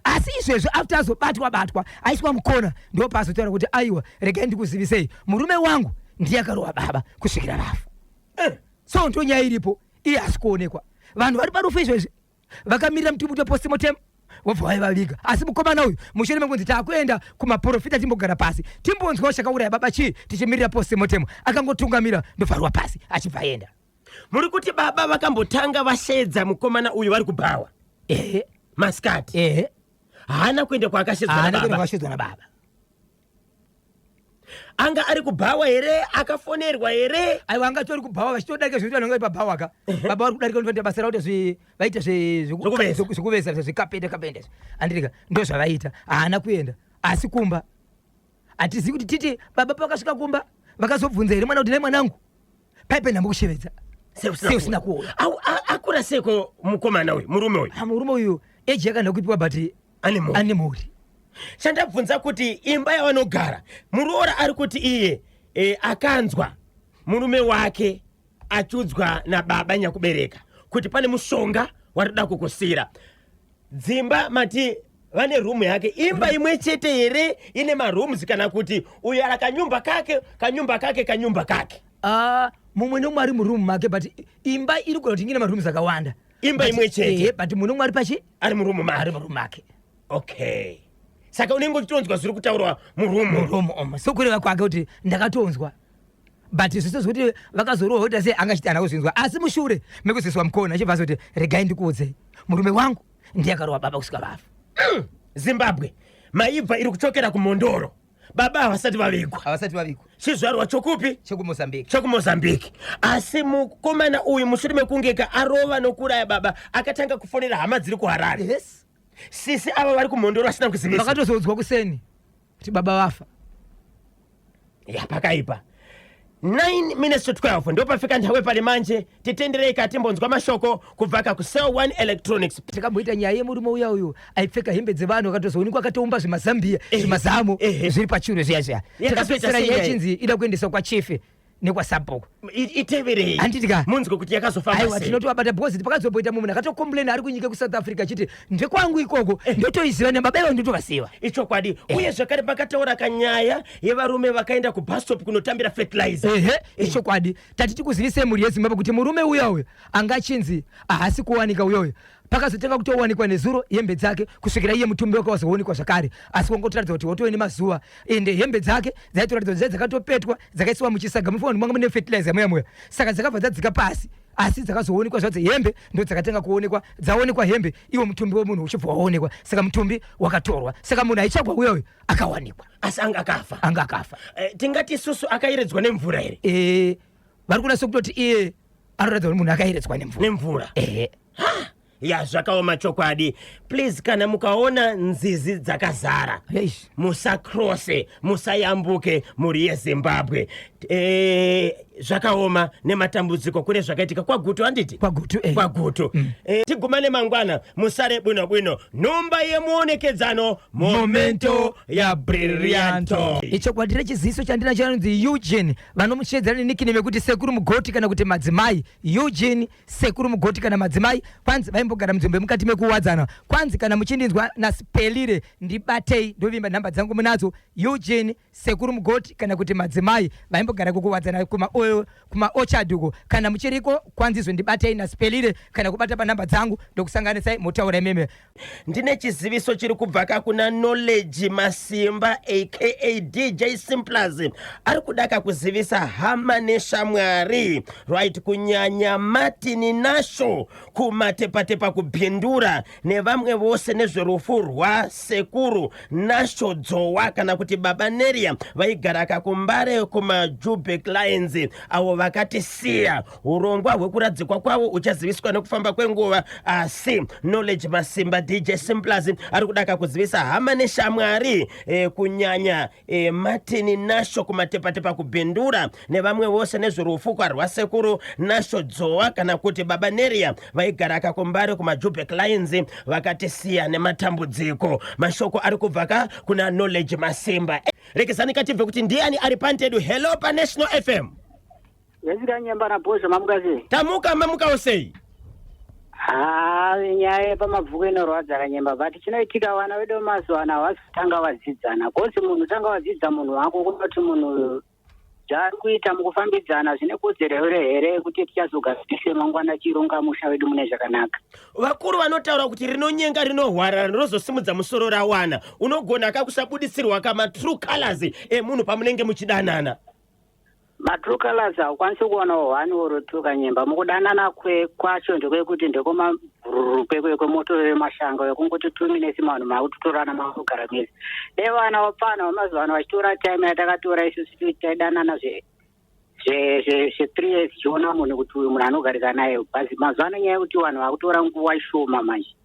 Asi izvezvo after azobatwa batwa aiswa mukona, ndo paazotaura kuti aiwa, regai ndikuzivisei, murume wangu ndiye akarova baba kusvikira vafa. So ndo nyaya iripo, iye asi kuonekwa. Vanhu vari parufu izvezvi vakamirira mutumbi wepostmortem vobva vaivaviga. Asi mukomana uyu mushure mekunzi taakuenda kumaprofita timbogara pasi timbonzwawo chakauraya baba chii, tichimirira postmortem, akangotungamira ndobvarwa pasi achibva aenda. Muri kuti baba vakambotanga vasheedza mukomana uyu vari kubhawa? Ehe. Masikati? Ehe. Haana kuenda kwaakashedzwa Haana kuenda nababa? Kwakashedzwa nababa. Anga ari kubhawa here? Akafonerwa here? Aiwa, angatori kubhawa vachitodarika zvekuti vanhu vanga vari pabhawa ka. Baba vari kudarika vanoita basa ravo vaita Zvekuveza. Zvekuveza, zvikapenda kapenda izvi, andirika ndo zvavaita. Haana kuenda asi kumba. Hatizivi kuti titi baba pavakasvika kumba vakazobvunza here mwana kuti nai mwanangu paipe ndambokushevedza sei usina kuuya? Akura seko mukomana uyu, murume uyu? Ah, murume uyu eji yakanda kuipiwa, but ane mhuri. Ane mhuri. Chandabvunza kuti imba yavanogara, muroora ari kuti iye akanzwa murume wake achiudzwa nababa nyakubereka kuti pane mushonga warida kukusira. Dzimba mati vane rumu yake, imba imwe chete here ine marooms, kana kuti uyo ara kanyumba kake, kanyumba kake, kanyumba kake? Ah, mumwe nomwe ari murumu make, but imba iri kugona kuti inge marooms akawanda. Imba imwe chete. Ehe, but mumwe nomwe ari pachi ari murumu ari make. Murumu make. Okay, saka unenge uchitonzwa zviri kutaurwa murumu. Murumu omo, sokureva kwake kuti ndakatonzwa, but zvese zvekuti vakazorohwa kuita sei angachiti ana kuzvinzwa. Asi mushure mekuzoiswa mukona achibva azoti regai ndikuudzei, murume wangu ndiye akarova baba kusvika vafa. Zimbabwe, maibva iri kuchokera kuMhondoro. Baba havasati vavigwa. Havasati vavigwa. Chizvarwa chokupi? Chekumozambique. Chekumozambique. Asi mukomana uyu mushure mekunge ka arova nokuuraya baba, akatanga kufonera hama dziri kuHarare. Yes. Sisi ava vari kuMhondoro vasina kuzivisa. Vakatozoudzwa kuseni kuti baba vafa. Ya, pakaipa. 9 minutes to 12 ndopafika nthawe pali manje. Titenderei katimbonzwa mashoko kubva kakucell 1 Electronics. Takamboita nyaya yemurume uya uyu aipfeka hembe dzevanhu, akatozoonekwa akatoumba zvimazambiya, zvimazamo zviri pachuru zviya zviya. Yakatoita Takapedzisira sei nyaya nyaya? ichinzi ida kuendeswa kwachief nekwasabhuku. Iteverei Handiti ka? Munzwe kuti yakazofamba Aiwa, sei. tinotovabata because pakazomboita mumwe munhu akatocomplaina ari kunyika kuSouth Africa achiti ndekwangu ikoko, ndotoiziva nababa ivo ndotovaziva. Ichokwadi. Uye zvakare pakataura kanyaya yevarume vakaenda kubus stop kunotambira fertilizer. Ehe, ichokwadi. Tati tikuzivisei mhuri yeZimbabwe kuti murume uya uyu anga achinzi haasi kuwanika uyoyo, pakazotanga kutowanikwa nezuro hembe dzake, kusvikira iye mutumbi wake wazoonekwa zvakare. Asi wangotoratidza kuti watove nemazuva, ende hembe dzake dzaitoratidza kuti dzai dzakatopetwa dzakaisiwa muchisaga mufanira manga mune fertilizer muya muya, saka dzakabva dzadzika pasi. Asi dzakazoonekwa zvadzo hembe ndo dzakatanga kuonekwa. Dzaonekwa hembe, iwo mutumbi wemunhu uchibva waonekwa. Saka mutumbi wakatorwa, saka munhu aitsvagwa uya uyu akawanikwa. Asi anga akafa? Anga akafa. Tingati isusu akayeredzwa nemvura here? Vari kuda sokutoti iye anoratidza kuti munhu akayeredzwa nemvura. Nemvura. Ehe. Ya, zvakaoma chokwadi. Please, kana mukaona nzizi dzakazara, Eish. musakrose, musayambuke, mhuri yeZimbabwe. Zvakaoma nematambudziko kune zvakaitika kwaGutu, handiti? KwaGutu, eh. KwaGutu. Tigumane mangwana, musare bwino bwino. Nhumba yemuonekedzano, momento ya brillianto. Ichokwadi rechiziso chandinacho anonzi Eugene, vanomushedzera nenickname yekuti Sekuru Mugoti kana kuti Madzimai Eugene, Sekuru Mugoti kana Madzimai. Kwanzi vaimbogara munzvimbo yemukati mekuwadzana. Kwanzi kana muchindinzwa naSpelire ndibatei, ndovimba nhamba dzangu munadzo. Eugene, Sekuru Mugoti kana kuti Madzimai, vaimbogara kukuwadzana kuma oil. Kumaorchard uko, kana muchiriko, kwanzizvo ndibatei naSipelile kana kubata panhamba dzangu, ndokusanganisai motaura imeme. Ndine chiziviso chiri kubva kakuna Knowledge Masimba aka DJ Simplas. Ari kudaka kuzivisa hama neshamwari, right, kunyanya Martin Nasho kuMatepatepa kuBhindura nevamwe vose nezverufu rwasekuru Nasho Dzowa kana kuti Baba Neria, vaigara kakuMbare kumaJubek Lines, avo vakatisiya. Urongwa hwekuradzikwa kwavo uchaziviswa nekufamba kwenguva, asi Knowledge Masimba DJ Simplas ari kudaka kuzivisa hama neshamwari, kunyanya Martin Nasho kuMatepatepa kuBhindura nevamwe vose nezverufu rwasekuru Nasho Dzowa kana kuti Baba Neria, vaigara kakuMbare kumaJubek Lines, vakatisiya nematambudziko. Mashoko ari kubva ka kuna Knowledge Masimba. Rekezani katibve kuti ndiani ari pantedu. Hello, paNational FM. Vezikanyemba nabhozho, mamuka sei? Tamuka, mamukawo sei? Ha, nyaya yepamabvuku inorwadza Kanyemba, but chinoitika, vana vedu vemazuva ano havasi kutanga vadzidzana, cause munhu tanga wadzidza munhu wako kunoti munhu zvaari kuita mukufambidzana zvine kodzero here kuti tichazogadzise mangwana chironga musha wedu mune zvakanaka. Vakuru vanotaura kuti rinonyenga rinohwarara, rinozosimudza musoro rawana. Unogona kakusabudisirwa kama true colors emunhu pamunenge muchidanana. Matrue colors haukwanisi kuonawo one or two, Kanyemba. Mukudanana kwacho ndekwekuti ndekwemabhururu kwemoto wemashanga wekungoti 2 minutes vanhu makutotorana, makugara mese. Dai vana vapfana vamazuva ano vachitora time yatakatora isusu taidanana zve 3 years, chiona munhu kuti uyu munhu anogarika naye. Basi mazuva ano nyaya yekuti vanhu vakutora nguva shoma manje.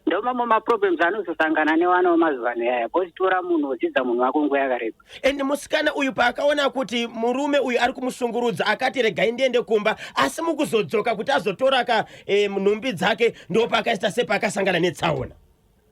Ndo mamwe maproblems anozosangana nevana vemazuva ano yaya, because tora munhu wodzidza munhu wako nguva yakareba. And musikana uyu paakaona kuti murume uyu ari kumushungurudza, akati regai ndiende kumba, asi mukuzodzoka kuti azotora ka nhumbi dzake, ndo paakaita sepaakasangana netsaona.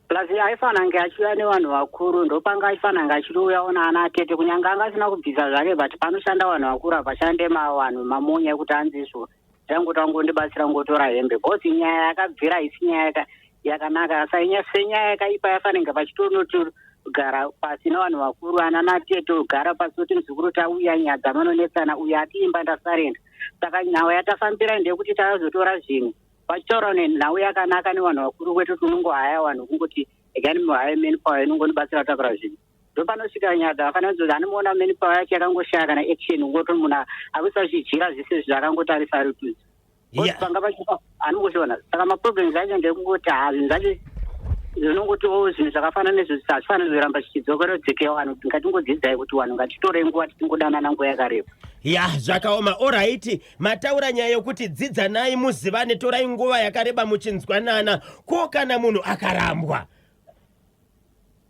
Plus aifanira kunge achiuya nevanhu vakuru, ndopanga aifanira kunge achiuyawo naana atete, kunyange anga asina kubvisa zvake, but panoshanda vanhu vakuru, hapashande vanhu mamonya ekuti anzi izvo tangoti wangondibatsira ngotora hembe, because nyaya yakabvira haisi nyaya yakanaka. Senyaya yakaipa yafanenge pachitonotogara pasi nevanhu vakuru, ana natete, ogara pasi oti muzukuru tauya, nyaya dzamanonetsana, uyu atiimba ndasarenda. Saka nhau yatafambira ndeyekuti takazotora zvinhu vachitaura nenhau yakanaka nevanhu vakuru, kwete kuti unongohaya vanhu kungoti egani muhaye manpower inongonibatsira kutakura zvinhu. Ndopanosvika nyaya dzakafanira kuti anomuona manpower yacho yakangoshaya kana action, kungoti munhu akuisa zvichijira zvese zvakangotarisa ari tudzi panga pachipa anongozviona. Saka maproblems acho ndekungoti ha, zvinhu zvacho zvinongotiwo zvinhu zvakafanana nezvo hazvifaniri kuramba zvichidzokerodzekewa. Vanhu ngatingodzidzai kuti vanhu ngatitorei nguva tichingodanana nguva yakareba. Ya, zvakaoma. Alright, mataura nyaya yokuti dzidzanai, muzivane, torai nguva yakareba muchinzwanana. Ko kana munhu akarambwa?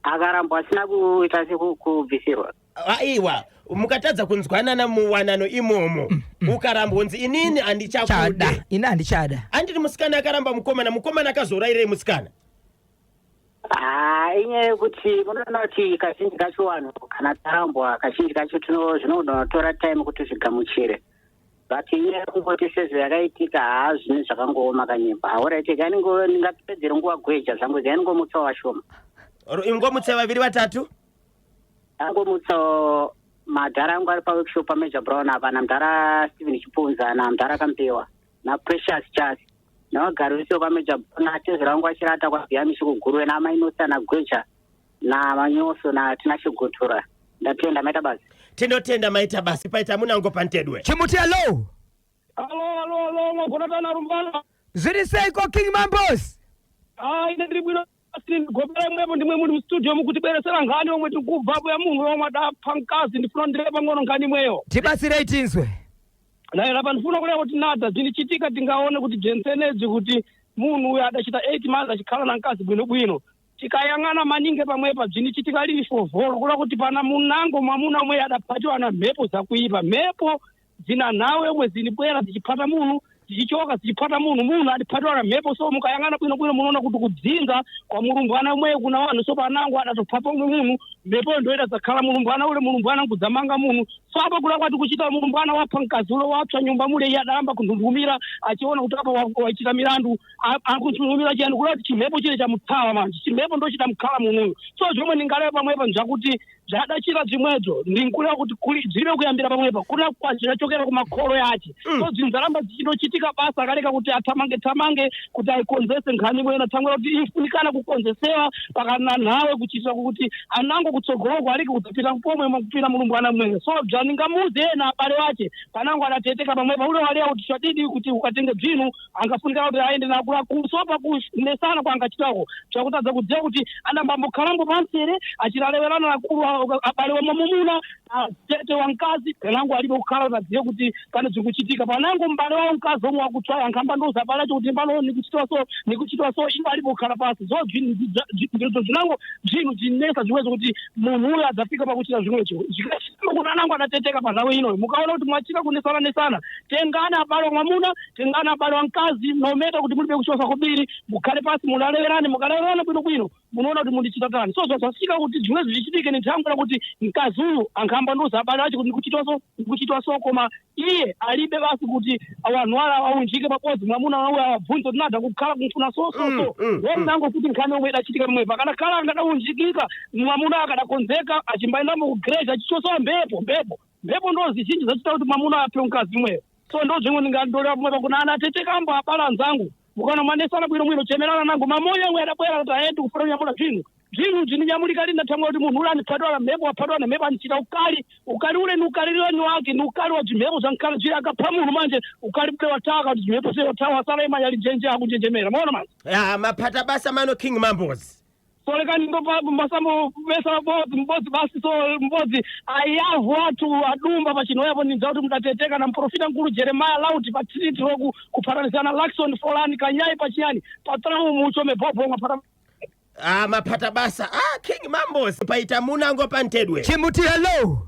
Akarambwa asina kuita sekubvisirwa? Aiwa, mukatadza kunzwanana muwanano imomo, ukarambwa unzi inini handichakude. Chada, ini handichada. Anditi musikana akaramba mukomana, mukomana akazourayirei musikana? Ha, inyaya yekuti munoona kuti kazhinji kacho vanhu kana tarambwa, kazhinji kacho zvinonotora time kuti zvigamuchire, but inyaya yekungoti sezvo yakaitika, haa, zvinhu zvakangooma, Kanyemba. Alright, ndingapedzere nguva gweja zvangu, gainingomutsawo vashoma. Ingomutsa vaviri vatatu. Angomutsawo madhara angu ari paworkshop paMajor Brown apa, namudhara Stephen Chipunza, namudhara Kampewa, naPrecious Chas, nevagari vese kwaMajor Brown, atezvera vangu vachirata kwaBhiyamishi kuGuruve, naMainosa, nagweja, naManyoso, naTinashe Gotura. Ndatenda, maita basa. Tinotenda, maita basi. Paita munango pantedwe. Chimuti, hello. Alo, alo, alo, mwagona tana rumbana. Zviri seiko, King Mambos? Ah, ine ndiri bwino. Gobera imwepo ndimwe muri mustudio mukutibweresera nkhani omwe tikubva ya munhu omwe adapha mkazi. Ndifuna ndire pang'ono nkhani imweyo. Tibatsirei tinzwe. Naye apa ndifuna kuleva kuti nada zinichitika, tingaone kuti jensenedzi kuti munhu uyu adachita 8 months achikhala na mkazi bwinobwino. Tikayang'ana maningi pamwepa bzinichitika lili fovholo kula kuti pana munango mwamuna omwe adaphatiwa na mhepo zakuipa, mhepo zina nhawe omwe zinibwera zichiphata munhu, zichichoka zichiphata munhu, munhu adiphatiwa na mhepo. So mukayang'ana bwinobwino munoona kuti kudzinza kwa mulumbwana umweyo kuna wanhu, so panango adatophata umwe munhu, mhepo ndoida zakhala mulumbwana ule, mulumbwana nkudzamanga munhu. So apo kula kwati kuchita mulumbwana wapha mkazi ulo, wapsa nyumba mule, iye adayamba kunthunthumira achiona kuti apa wachita milandu. Akunthunthumira chiyani? Kula kuti chimhepo chile chamuthawa manje, chimhepo ndo chidamkhala munuyo. So zomwe ndingalewa pamwepa nzakuti zvadachita zimwedzo, ndinkuleva kuti kuli zilibe kuyambira pamwepa, kuna kwazvinachokera kumakholo yache. So zinzalamba zichinochitika basa akaleka kuti athamange thamange kuti ayikonzese nkhani imwe thangwera kuti ifunikana kukonzesewa pakana nawe, kuchitira kuti anango kutsogoloko alike kudzapita pomwe kupita mulumbwana mwenga. So bzandingamuze ena abale wache panango adateteka pamwepa ule waleya kuti chadidi kuti ukatenge bzinu angafunikana kuti aende nakuluakulu. So pakunesana kwangachitako chakuti adza kudziwa kuti adambambokhalambo pansere achilalewerana akulu abale wa mwamuna, tete wa mkazi, penango alibe kukhala kuti adziwe kuti pane zikuchitika. Panango m'bale wawo mkazi omwe wakutswaya nkhamba ndoza abale acho kuti pano nikuchitwa so, nikuchitwa so, iwo alibe kukhala pasi. So ndizo zinango zvinhu zvinesa zimwezo kuti munhu uyo adzafika pakuchita zvimwecho zvikachitama kuti anango adateteka panhau inoyo. Mukaona kuti mwachita kunesana nesana, tengani abale wa mwamuna, tengani abale wa mkazi, nometa kuti mulibe kuchosa kubiri, mukhale pasi mulalewerane. Mukalewerana bwinobwino, munoona kuti mundichita tani. So zvasvika kuti zvimwe zvichitike nenthango kuti mkazi uyu ankhamba ndoza abale acho kuti ndikuchitwa so, ndikuchitwa so, koma iye alibe basi kuti wanhu ala aunjike pabodzi, mwamuna uyo awabvunze kuti nada kukhala kumfuna so so so. Wonango kuti nkhani yomwe idachitika pamwepa akanakhala angadaunjikika, mwamuna akadakonzeka achimbayendamo ku greja achichosowa mphepo. Mphepo, mphepo ndo zizhinji zachita kuti mwamuna aphe mkazi imweyo. So ndo zvimwe ndingandolewa pamwepa kuna ana atetekambo, abala anzangu, mukaona mwanesana bwino mwino, chemerana nango mamoyo amwe adabwera kuti aende kufuna kunyamula zvinhu, zvinhu zvininyamulika lini nathamwa kuti munhu ule aniphatwa mhepo, waphatwa na mhepo, anichita ukali. Ukali ule ni ukalilani wake, ni ukali wa zvimhepo zvankhala zviri akapha munhu. Manje ukali bule wataka kuti zvimhepo se watawa wasala imanya linjenje akunjenjemera, maona manje. Ah, maphata basa mano, King Mambos. Solekani ndopa masambo mesa mbodzi mbodzi basi. So mbodzi ayavu athu adumba pachinoyapo, ndinza kuti mudateteka na mprofita mkulu Jeremiah Lauti pa Trinity Rock kuphatanizana Lakson Folani Kanyai pachiyani patramu muchome bhobho mwaphata. Ah, maphata basa, ah, King Mambos paita munango pantedwe. Chimuti, hello.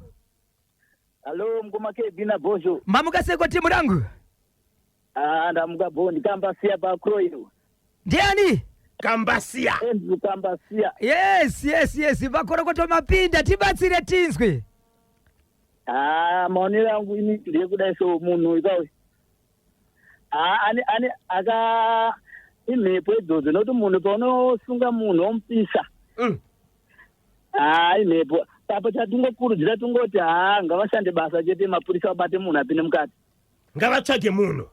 Hello, mukoma KB na Bhozho. Mamukaseko, timu rangu. Ah, ndamuka bho, ndikambasiya pakroyo. Ndiani? Kambasiya. Andrew Kambasiya. Yes, vakorokoto mapinda, tibatsire tinzwe. Ah, maonero angu ini ndeyekudai, so munhu ikawe. Ah, ane aka imhepo idzodzo, nokuti munhu paunosunga munhu womupisa. Ah, imhepo. Papo chatingokurudzira tungoti haa, ngavashande basa chete mapurisa, vabate munhu apinde mukati. Ngavatsvage munhu.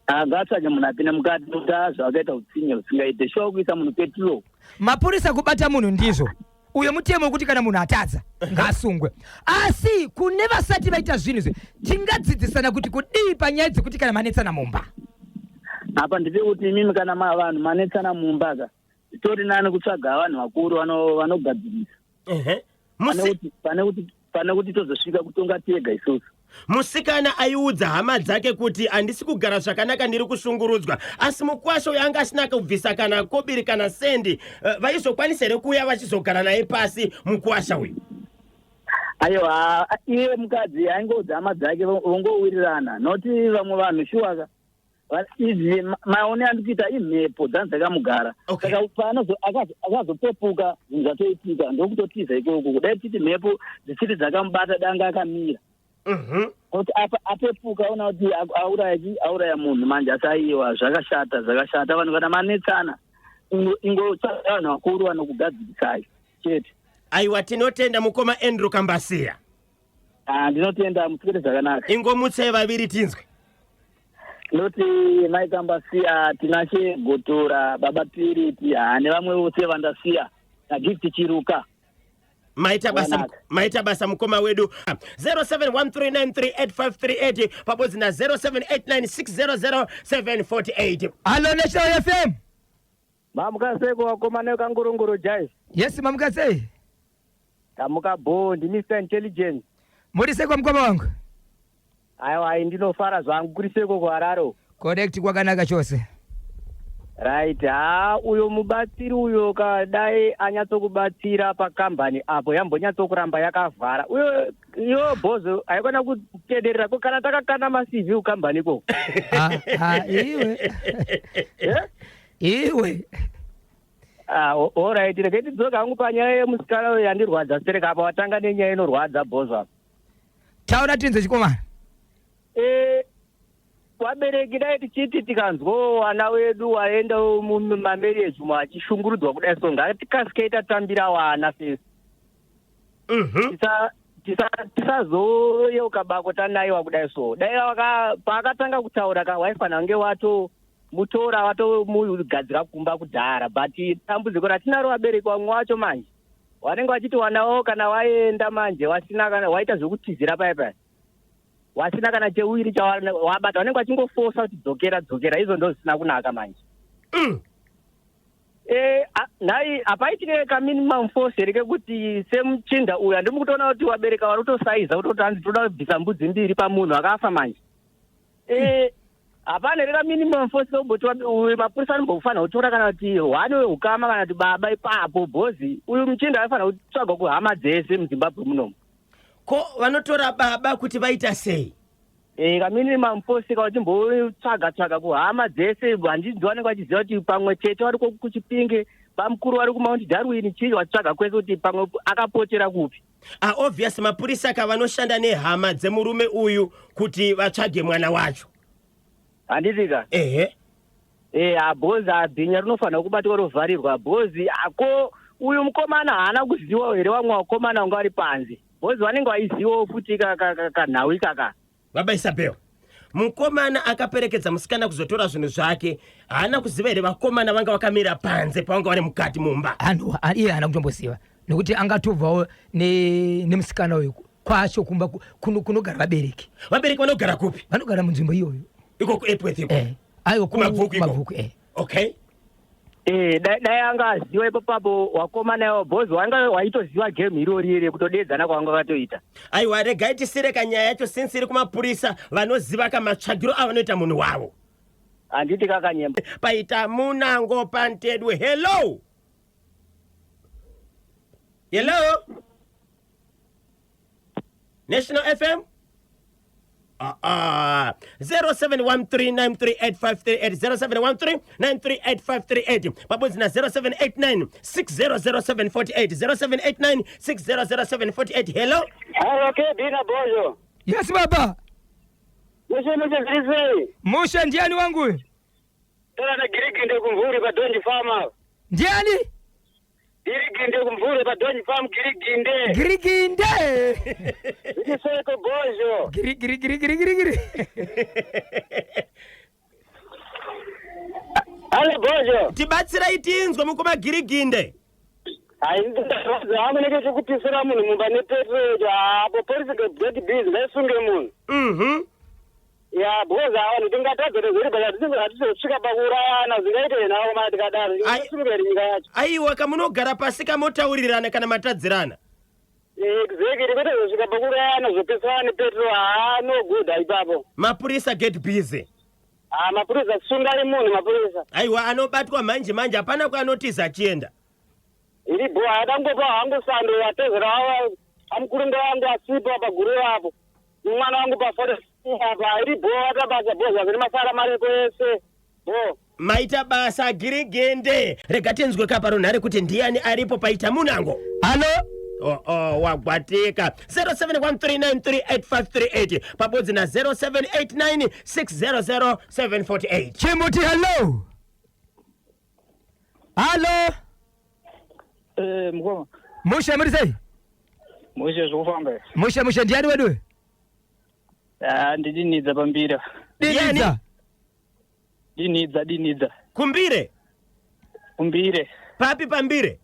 Ah, ngavatsvage munhu apinde mukati, nokuti ah, zvavakaita utsinye husingaite. Shuwa kuisa munhu petrol. Mapurisa kubata munhu ndizvo, uyo mutemo wekuti kana munhu atadza ngaasungwe, asi kune vasati vaita zvinhu izvi tingadzidzisana kuti kudii panyaya dzekuti kana manetsana mumba? Apa ndepekuti imimi kana vanhu manetsana mumba ka, tori nani kutsvaga vanhu vakuru vanogadzirisa pane kuti tozosvika kutonga tega isusu. Musikana aiudza hama dzake kuti handisi kugara zvakanaka, ndiri kushungurudzwa, asi mukwasha uyo anga asina kubvisa kana kobiri kana sendi. Vaizokwanisa here kuuya vachizogara naye pasi mukwasha uyu? Aiwa, iye mukadzi aingoudza hama dzake vongowirirana, noti vamwe vanhu shuwaka idzi maone andikuita imhepo dzanzi dzakamugara. Saka paanozo akazopepuka zvinhu zvatoitika, ndokutotiza ikoko. Kudai tichiti mhepo dzisiri dzakamubata, danga akamira. Kuti apa apepuka, ona kuti auraya auraya munhu manje. Asi aiwa, zvakashata, zvakashata. Vanhu kana manetsana, ingotsvaga vanhu vakuru vanokugadzirisai chete. Aiwa, tinotenda mukoma Andrew Kambasiya. Ah, ndinotenda, musikete zvakanaka. Ingomutsai vaviri tinzwe. Ndinoti mai Kambasiya, Tinashe Gotora, baba Piriti, ha, nevamwe vose vandasiya, naGift Chiruka. Maita basa. Zvakanaka. Maita basa mukoma wedu. 0713938538 pabodzi na 0789600748. Hello, National FM. Mamukaseko vakomana vekangurunguru jai. Yes, mamukasei? Tamuka bo, ndi Mr Intelligence. Muri seko, mukoma wangu? Aiwa, ai, ndinofara zvangu, kuri seko kuHararo? Correct, kwakanaka chose. Right, ha, uyo mubatsiri uyo kadai anyatsokubatsira pakambani apo yambonyatsokuramba yakavhara uyo, iyo bhozo haikona kutenderera ko kana takakanda maCV kukambani ikoko. Ah, ah, iwe. Eh? Iwe. Ah, alright, regai tidzoke hangu panyaya yemusikana uyo yandirwadza stereka apa. Watanga nenyaya inorwadza, bhozo apa. Taura tinzwe chikomana. Eh, vabereki dai tichiti tikanzwawo vana wedu waenda mumamarriage umo achishungurudzwa kudai so ngatikasike tatambira vana fesi. Tisazoyeuka bako tanaiwa kudai so dai paakatanga kutaura ka waifanira kunge watomutora watomugadzira kumba kudhara, but dambudziko ratinaro vabereki vamwe wacho manje vanenge vachiti wana wavo kana waenda manje wasina kana waita zvekutizira paya paya wasina kana cheuiri chawabata, vanenge vachingofosa kuti dzokera dzokera, izvo ndo zvisina kunaka manje. Nhai, hapaitike kaminimum force here kekuti semuchinda uyu handimi kutoona kuti wabereka vari kutosaiza kutoti hanzi toda kubvisa mbudzi mbiri pamunhu akafa manje? Hapana here kaminimum force kekumboti uyu mapurisa anombofanira kutora kana kuti hwani wehukama kana kuti baba ipapo bhozi uyu muchinda aifanira kutsvagwa kuhama dzese muZimbabwe munomu? Ko vanotora baba kuti vaita sei? Kaminimum force kavachimbotsvaga tsvaga kuhama dzese, handinzi vanenge vachiziva kuti pamwe chete vari kuChipinge, pamukuru vari kuMount Darwin, chii, vachitsvaga kwese kuti pamwe akapotera kupi. Ah, obvious mapurisa ka vanoshanda nehama dzemurume uyu kuti vatsvage mwana wacho. Handiti ka? Ehe. Abhozi abhinya rinofanira kubatwa rovharirwa bhozi ako. Uyu mukomana haana kuzivawo here vamwe vakomana vanga vari panze? Bhozi vanenge vaizivawo futi kanhau ikaka. Baba Isabel, mukomana akaperekedza musikana kuzotora zvinhu zvake haana kuziva here vakomana vanga vakamira panze pavanga vari mukati mumba? Anhu iye haana kutomboziva nekuti angatobvawo nemusikana uyu kwacho kumba kunogara vabereki. Vabereki vanogara kupi? Vanogara munzvimbo iyoyo. Iko kuEpworth iko? Aiwa. KuMabvuku iko? KuMabvuku. Okay. Dai anga aziva ipo papo wakomana iwo bhozi wanga waitoziva game irori iri kutodedzana kwavanga vakatoita. Aiwa, regai tisire kanyaya yacho since iri kumapurisa, vanoziva kamatsvagiro avanoita munhu wavo. Handiti kakanyemba? Paita munango pantedwe. Hello, hello, National FM. 0713938538, 0713938538 pabodzi na 0789600748, 0789600748. Hello. Hello, KB na Bojo. Yes baba. Mushe mushe, zviri sei? Mushe, ndiani wangu uyu? Tora na Giriginde kumvuri paDonji Farm. Ndiani? Giriginde kumvuri paDonji Farm, Giriginde. Giriginde. Zviri seiko Bojo? Giri giri giri giri giri giri. Hello Bojo. Tibatsirai tinzwe, mukoma Giriginde. Hai, ndarwadza hangu nechekupisira munhu mumba nepetrol. Apo polisi get busy, ngaisunge munhu. Ya, because vanhu tingatadza tezveri but hatizosvika pakuurayana, zvingaite nawo mana tikadaro. Tingasunga here nyika yacho? Aiwa, kamunogara pasi kamotaurirana kana matadzirana. Exactly, kwete zosvika pakuurayana, zvopisana nepetrol. Haa, no good ipapo. Mapurisa get busy. Ha, mapurisa, sungai munhu mapurisa. Aiwa, anobatwa manje manje, hapana kwaanotiza achienda. Iri bho, hadangopa hangu sando vatezera vavo amukurunga wangu asipo paguru apo mwana wangu paforest apa. Iri bho, vatabasa bho, zvazviri masara mariko ese bho. Maita basa Girigende. Rega tinzwe kaparunhare kuti ndiani aripo paita munango. Hello. Oh, wagwatika. 0713938538 pabodzi na 0789600748. Chimuti, hello, hello. Mukoma. Mushe, muri sei? Mushe, zvokufamba. Mushe mushe, ndiani wedu? Ah, ndidinidza pambira. Dinidza. Dinidza, dinidza. Kumbire? Kumbire. Papi pambire?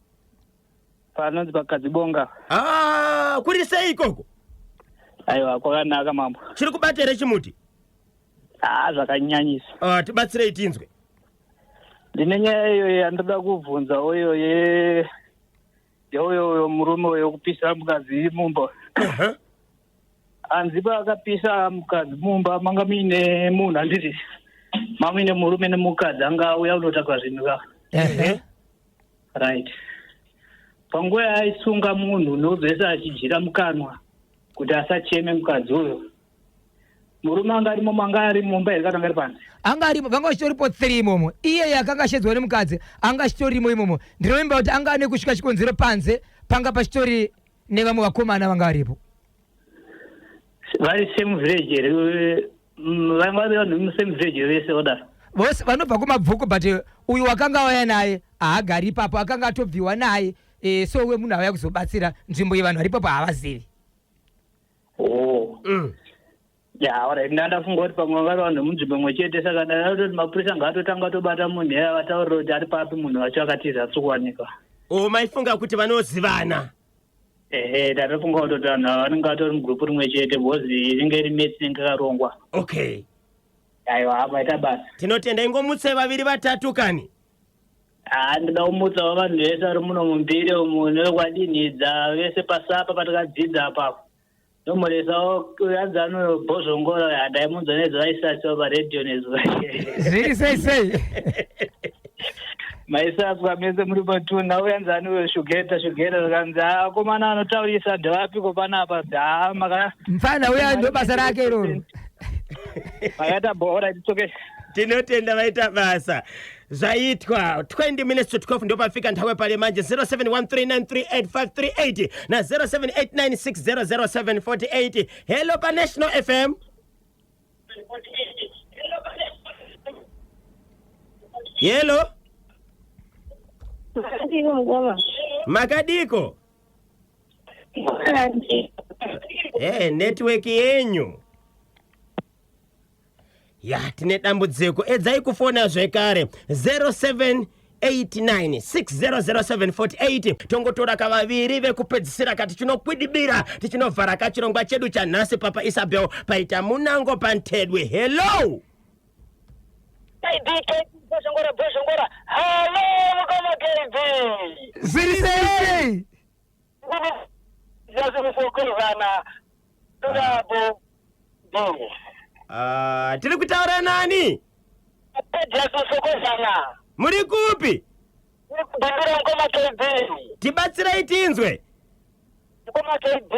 Panonzi pakadzibonga. Ah, kuri sei ikoko? Aiwa, kwakanaka mambo. Chiri kubata here chimuti? Ah, zvakanyanyisa. Ah, tibatsirei tinzwe. Ndine nyaya iyo yandoda kubvunzawo, iyo ye yeuyo uyo murume uyo kupisa mukadzi mumba. Hanzi paakapisa mukadzi mumba manga muine munhu, handiti? Mamuine murume nemukadzi anga auya kunotakura zvinhu ka. Right, panguva yaaisunga munhu nobvesa achidyira mukanwa kuti asacheme mukadzi uyo, murume anga arimo, manga ari mumba here kana anga ari panze? Anga arimo, vanga vachitoripo 3 imomo. Iyeye akanga ashedzwa nemukadzi anga achitorimo imomo. Ndinovimba kuti anga ane kusvika chikonzero panze panga pachitori nevamwe vakomana vanga varipo. Vari same village here? Vanga vari vanhu vemusame village vese vadaro? Vose vanobva kuMabvuku, but uyu wakanga auya naye haagari ipapo, akanga atobviwa naye. So we munhu auya kuzobatsira nzvimbo yevanhu vari ipapo havazivi. Oh. Ya, alright, ndandafunga kuti pamwe vari vanhu vemunzvimbo imwe chete, saka ndadatoti mapurisa ngaatotanga tobata munhu iye vataurira kuti ari papi munhu wacho akatiza asi kuwanikwa. O, maifunga kuti vanozivana? Ehe, ndatofunga kutoti vanhu ava vanenge vatori mugurupu rimwe chete because inenge iri metsi inenge yakarongwa. Okay. Aiwa, maita basa. Tinotenda, ingomutse vaviri vatatu kani. Haa, ndoda kumutsawo vanhu vese vari muno mumbire umu nevekwadinhidza vese pasapa patakadzidza apapo. Ndomuresawo hanzi anobhozvongora, handaimunzwa nezuva isasiwa paredhiyo nezuva. Zviri sei sei? Maisaswa mese muri patuna uye hanzi ane shugeta shugeta, zvikanzi akomana anotaurisa ndevapiko panapa? Haa, maka Mfana uya ndo basa rake iroro. Makaita bhora titsoke. Tinotenda, vaita basa. Zvaitwa 20 minutes to 12, ndopafika nthawi pale manje. 0713938538 na 0789600748. Hello pa National FM. Hello. Makadiko, mukoma? Makadiko? Network yenyu ya, tine dambudziko, edzai kufona zvekare 0789600748. Tongotora kavaviri vekupedzisira kati tinokwidibira tichinovhara kachirongwa chedu chanhasi. Papa Isabel, paita munango pantedwe. Hello. Bhozhongora, bhozhongora, hello mukoma KB. Zviri sei sei? Zvazimufokozana turabo b. Ah, tiri kutaura nani? Jasufokozana. Muri kupi? Kubindura, mukoma KB. Tibatsirai tinzwe. Mukoma KB,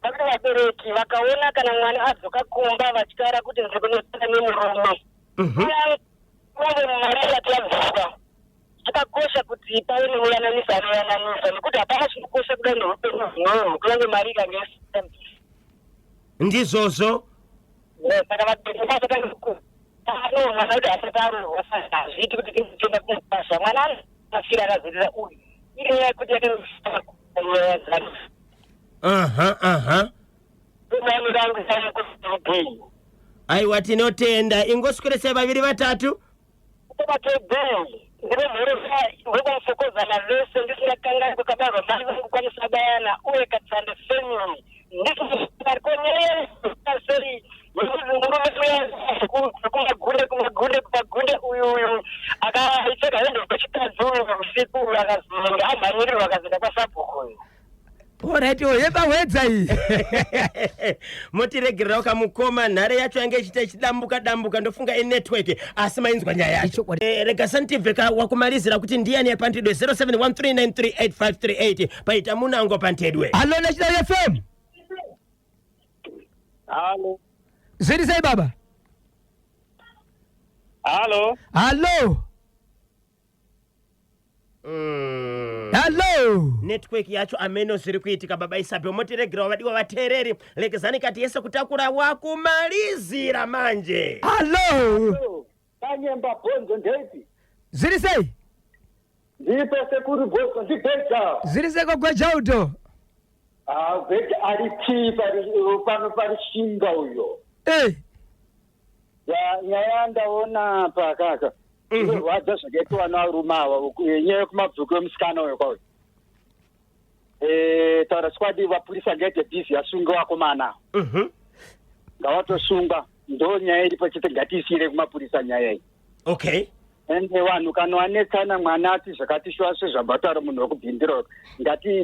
vakuti vabereki vakaona kana mwana adzoka kumba vachitaura kuti ndiri kunesana nemurume, kunge mari isati yabviswa, zvakakosha kuti pave nemuyananisi anoyananisa, nekuti hapana chinokosha kudai neupenyu hwemunhu, kunyange mari ikange isina. Ndizvozvo. Saka vabereki vasatanga ano mwana kuti asati aroorwa, saka hazviiti kuti tingotoenda kumupasha mwana anofira akazoitira uyu, iri nyaya yekuti yakanyaya dzake. Aha. Aiwa, tinotenda, ingosweresai vaviri vatatu. Ndinomufokozana vese, ndisingakanganwi kwakabarwa mai vangu kwaMusabayana uye Katsande family. Ndisei murume kumagunde, kumagunde, kumagunde uyu uyu akaipfeka hembe kwechikadzi uyu usiku uyu akazoenda amhanyirirwa akazoenda kwasabhuku uyu. Alright, yebahwedza iyi. Motiregererawo kamukoma, nhare yacho yange ichiita ichidambuka dambuka, ndofunga inetwork, asi mainzwa nyaya yacho. Ichokwadi. Rega santibve ka wakumalizira kuti ndiyani yapantedwe. 0713938538, paita munango pantedwe. Hello, National FM. Hello. Zviri sei, baba? Hello. Hallo. Hallo. Network yacho ameno zviri kuitika. Baba Isabel, motiregerawo, vadiwa vateereri, lekezani kati yese kutakura wakumalizira manje. Hallo. Kanyemba bhonzo ndeipi? Zviri sei? Ndiripo sekuru bhonzo, ndigweja. Zviri sei kwagwejauto? Ah, gweja ari tii pari pano pari shinga uyo. Ya, nyaya yandaona pakaka inorwadza zvakaitwa navarume ava, nyaya yekuMabvuku emusikana uyo kwauyo. Taura chokwadi, vapurisa ngaite busy yasunga vakomana, ngavatosunga, ndo nyaya iripo chete, ngatiisire kumapurisa nyaya iyi. Ende vanhu kana wanetsana, mwana ati zvakati shuwa sezvabataura munhu wekubhindira,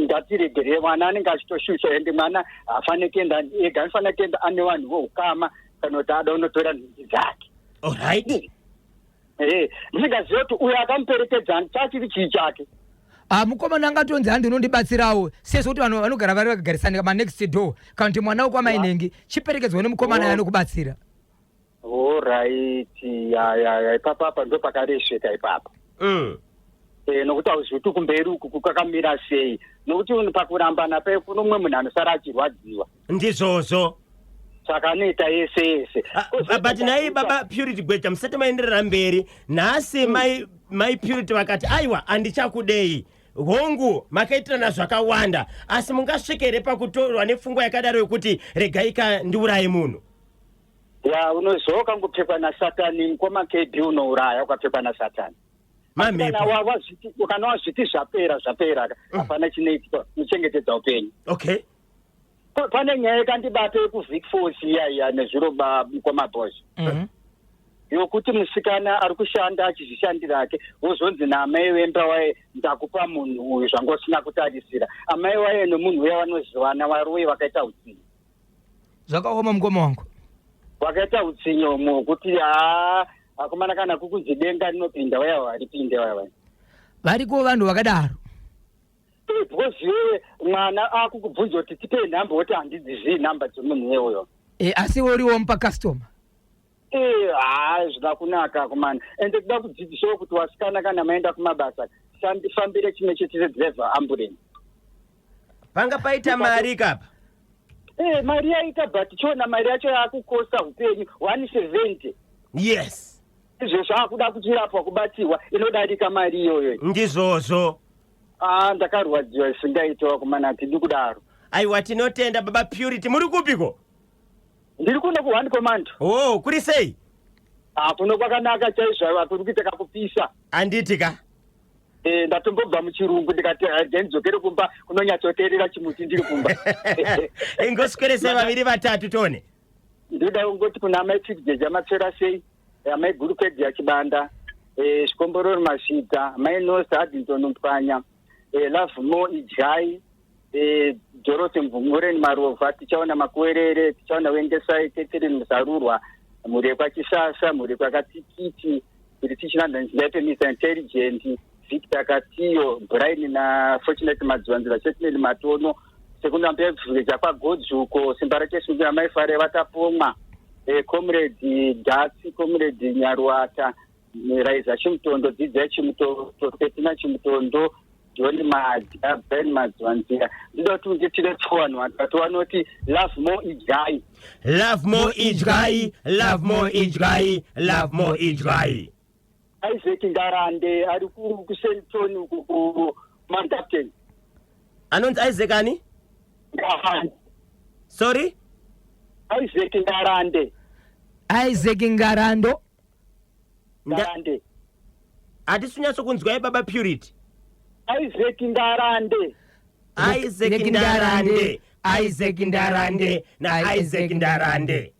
ngatiregerere mwana anenge achitoshusha. Ende mwana haafaniri kuenda ega, anofanira kuenda ane vanhu voukama, kana kuti ada unotora nhumbi dzake. Ndisingaziva kuti uyo akamuperekedza chachiri chii chake. Ah, mukomana angatonzi handi unondibatsirawo sezvo kuti vanhu vanogara vari vakagarisana manext door, kana kuti mwana wekwamainengi chiperekedzwa nemukomana anokubatsira. Alright, ya ya ya, ipapa apa ndo pakaresveka ipapa. Nokuti hauzivi kuti kumberi uku kukakamira sei, nokuti pakurambana pe kuno mumwe munhu anosara achirwadziwa. Ndizvozvo. Saka anoita yese yese. Ah, but nhai baba Purity Gweja, musati maenderera mberi nhasi, mai Purity vakati aiwa, handichakudei. Hongu, makaitirana zvakawanda, asi mungasvike here pakutorwa nepfungwa yakadaro yekuti regai ka ndiuraye munhu? Ya, unoziva ukangopfekwa nasatani, mukoma KB, unouraya ukapfekwa nasatani. Kana mamhepo. Kana wazviti zvapera, zvapera. Hapana chinoitika, unochengetedza upenyu. Pane nyaya yakandibata yekuVic Falls iya iya nezviro, mukoma Boss, yokuti musikana ari kushanda achizvishandira ake, wozonzi naamai vemba waye, "Ndakupa munhu uyu zvanga usina kutarisira." Amai waye nomunhu uya vanozivana, varuwe vakaita utsinye. Zvakaoma, mukoma wangu. Vakaita utsinye umwe hwekuti haa, akomana, kana kukunzi denga rinopinda waya, haripinde waya waya. Variko vanhu vakadaro. Because iwewe mwana akukubvunza kuti tipei nhamba, woti handidzizii nhamba dzemunhu iyeyoyo. Asi uriwo mupa customer. Haa, zvida kunaka kumana, ende kuda kudzidzisawo kuti wasikana kana maenda kumabasa, fambire chimwe chete sedriver ambulance. Panga paita mari kapa. Mari yaita, but chiona mari yacho yakukosta upenyu, 170. Izvo zvakuda kuchirapwa, kubatsirwa, inodarika mari iyoyo. Ndizvozvo. Ah, ndakarwadziwa isingaitawa kumana, hatidi kudaro. Aiwa, tinotenda baba Purity. Muri kupiko? Ndiri kuno ku1 Command. Oh, kuri sei? Ah, kuno kwakanaka chaizvo, kuri kuita kakupisa. Handiti ka? Ndatombobva muchirungu, ndikati regai ndidzokere kumba kunonyatsoteerera chimuti ndiri kumba. Ingosweresei vaviri vatatu tone. Ndoda kungoti kuna amai Pfidjeja, matswera sei, amai Gurupedzi yaChibanda, Zvikombororo Masvidza, amai Nosta Addington Mpwanya, Love More Idyai, Dorothy Mvumureni Marovha, tichaona Makuwerere, tichaona Wengesai, Catherine Musarurwa, mhuri yekwaChisasa, mhuri yekwakatsikiti iri tichinandanjingaite Mr Intelligent, Victor Katiyo, Brian naFortunate Madziwanzira, Chetnel Matono, sekundambebvureja kwaGodzuko, Simba rachesungu, amai Fare vatapomwa, Comrade Dasi, Comrade Nyaruata, Raiza Chimutondo, Dzidzai Chimutondo, Petina Chimutondo, John Madya, Brian Madziwanzira. Ndoda kuti unditire vanhu vatatu vanoti Love More Idyai. Love More Idyai, Love More Idyai, Love More Idyai. Isaac Ngarande ari kuSenton uku kuMount. Anonzi Isaac ani? Ngarande. Sorry? Isaac Ngarande. Isaac Ngarando. Ngarande. Hatisi kunyatsokunzwai, baba Purity. Isaac Ngarande. Isaac Ndarande, Isaac Ndarande naIsaac Ndarande.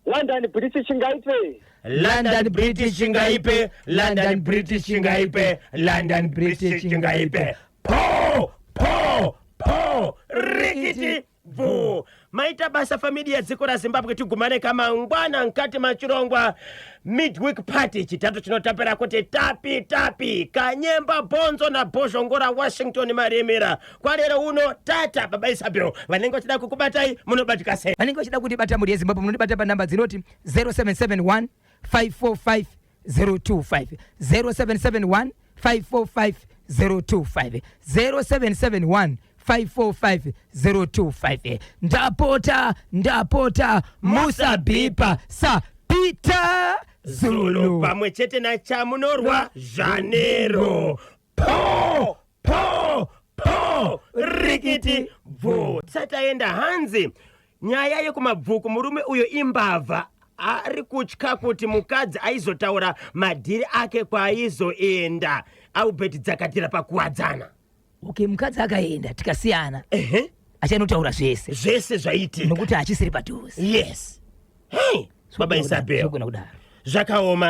London British Ngaipe. London British Ngaipe, London British Ngaipe, London British Ngaipe. Po po po, rikiti bvu. Maita basa, family yedziko raZimbabwe. Tigumane kamangwana mukati machirongwa Midweek Party, Chitatu chinotapira kuti tapi tapi. Kanyemba Bhonzo naBhozhongora Washington Maremera. Kwarero uno tata baba Isabel, vanenge vachida kukubatai munobatika sei? Vanenge vachida kundibata, mhuri yeZimbabwe, munondibata panhamba dzinoti 0771 545 025, 0771 545 025, 0771 545 025. Ndapota, ndapota, musabhipa sa Peter Zulu Zulu. Pamwe chete naChamunorwa Zvanero. Po po po, rikiti bvu. Tisati taenda, hanzi nyaya yekuMabvuku, murume uyo imbavha, ari kutya kuti mukadzi aizotaura madhiri ake kwaaizoenda. Albert Dzakatira paKuwadzana. Okay, mukadzi akaenda tikasiyana, achanotaura zvese. Zvese zvaitika. Nokuti hachisiri padhuze. Yes, hey, baba Isabel. Zvogona kudaro. Zvakaoma.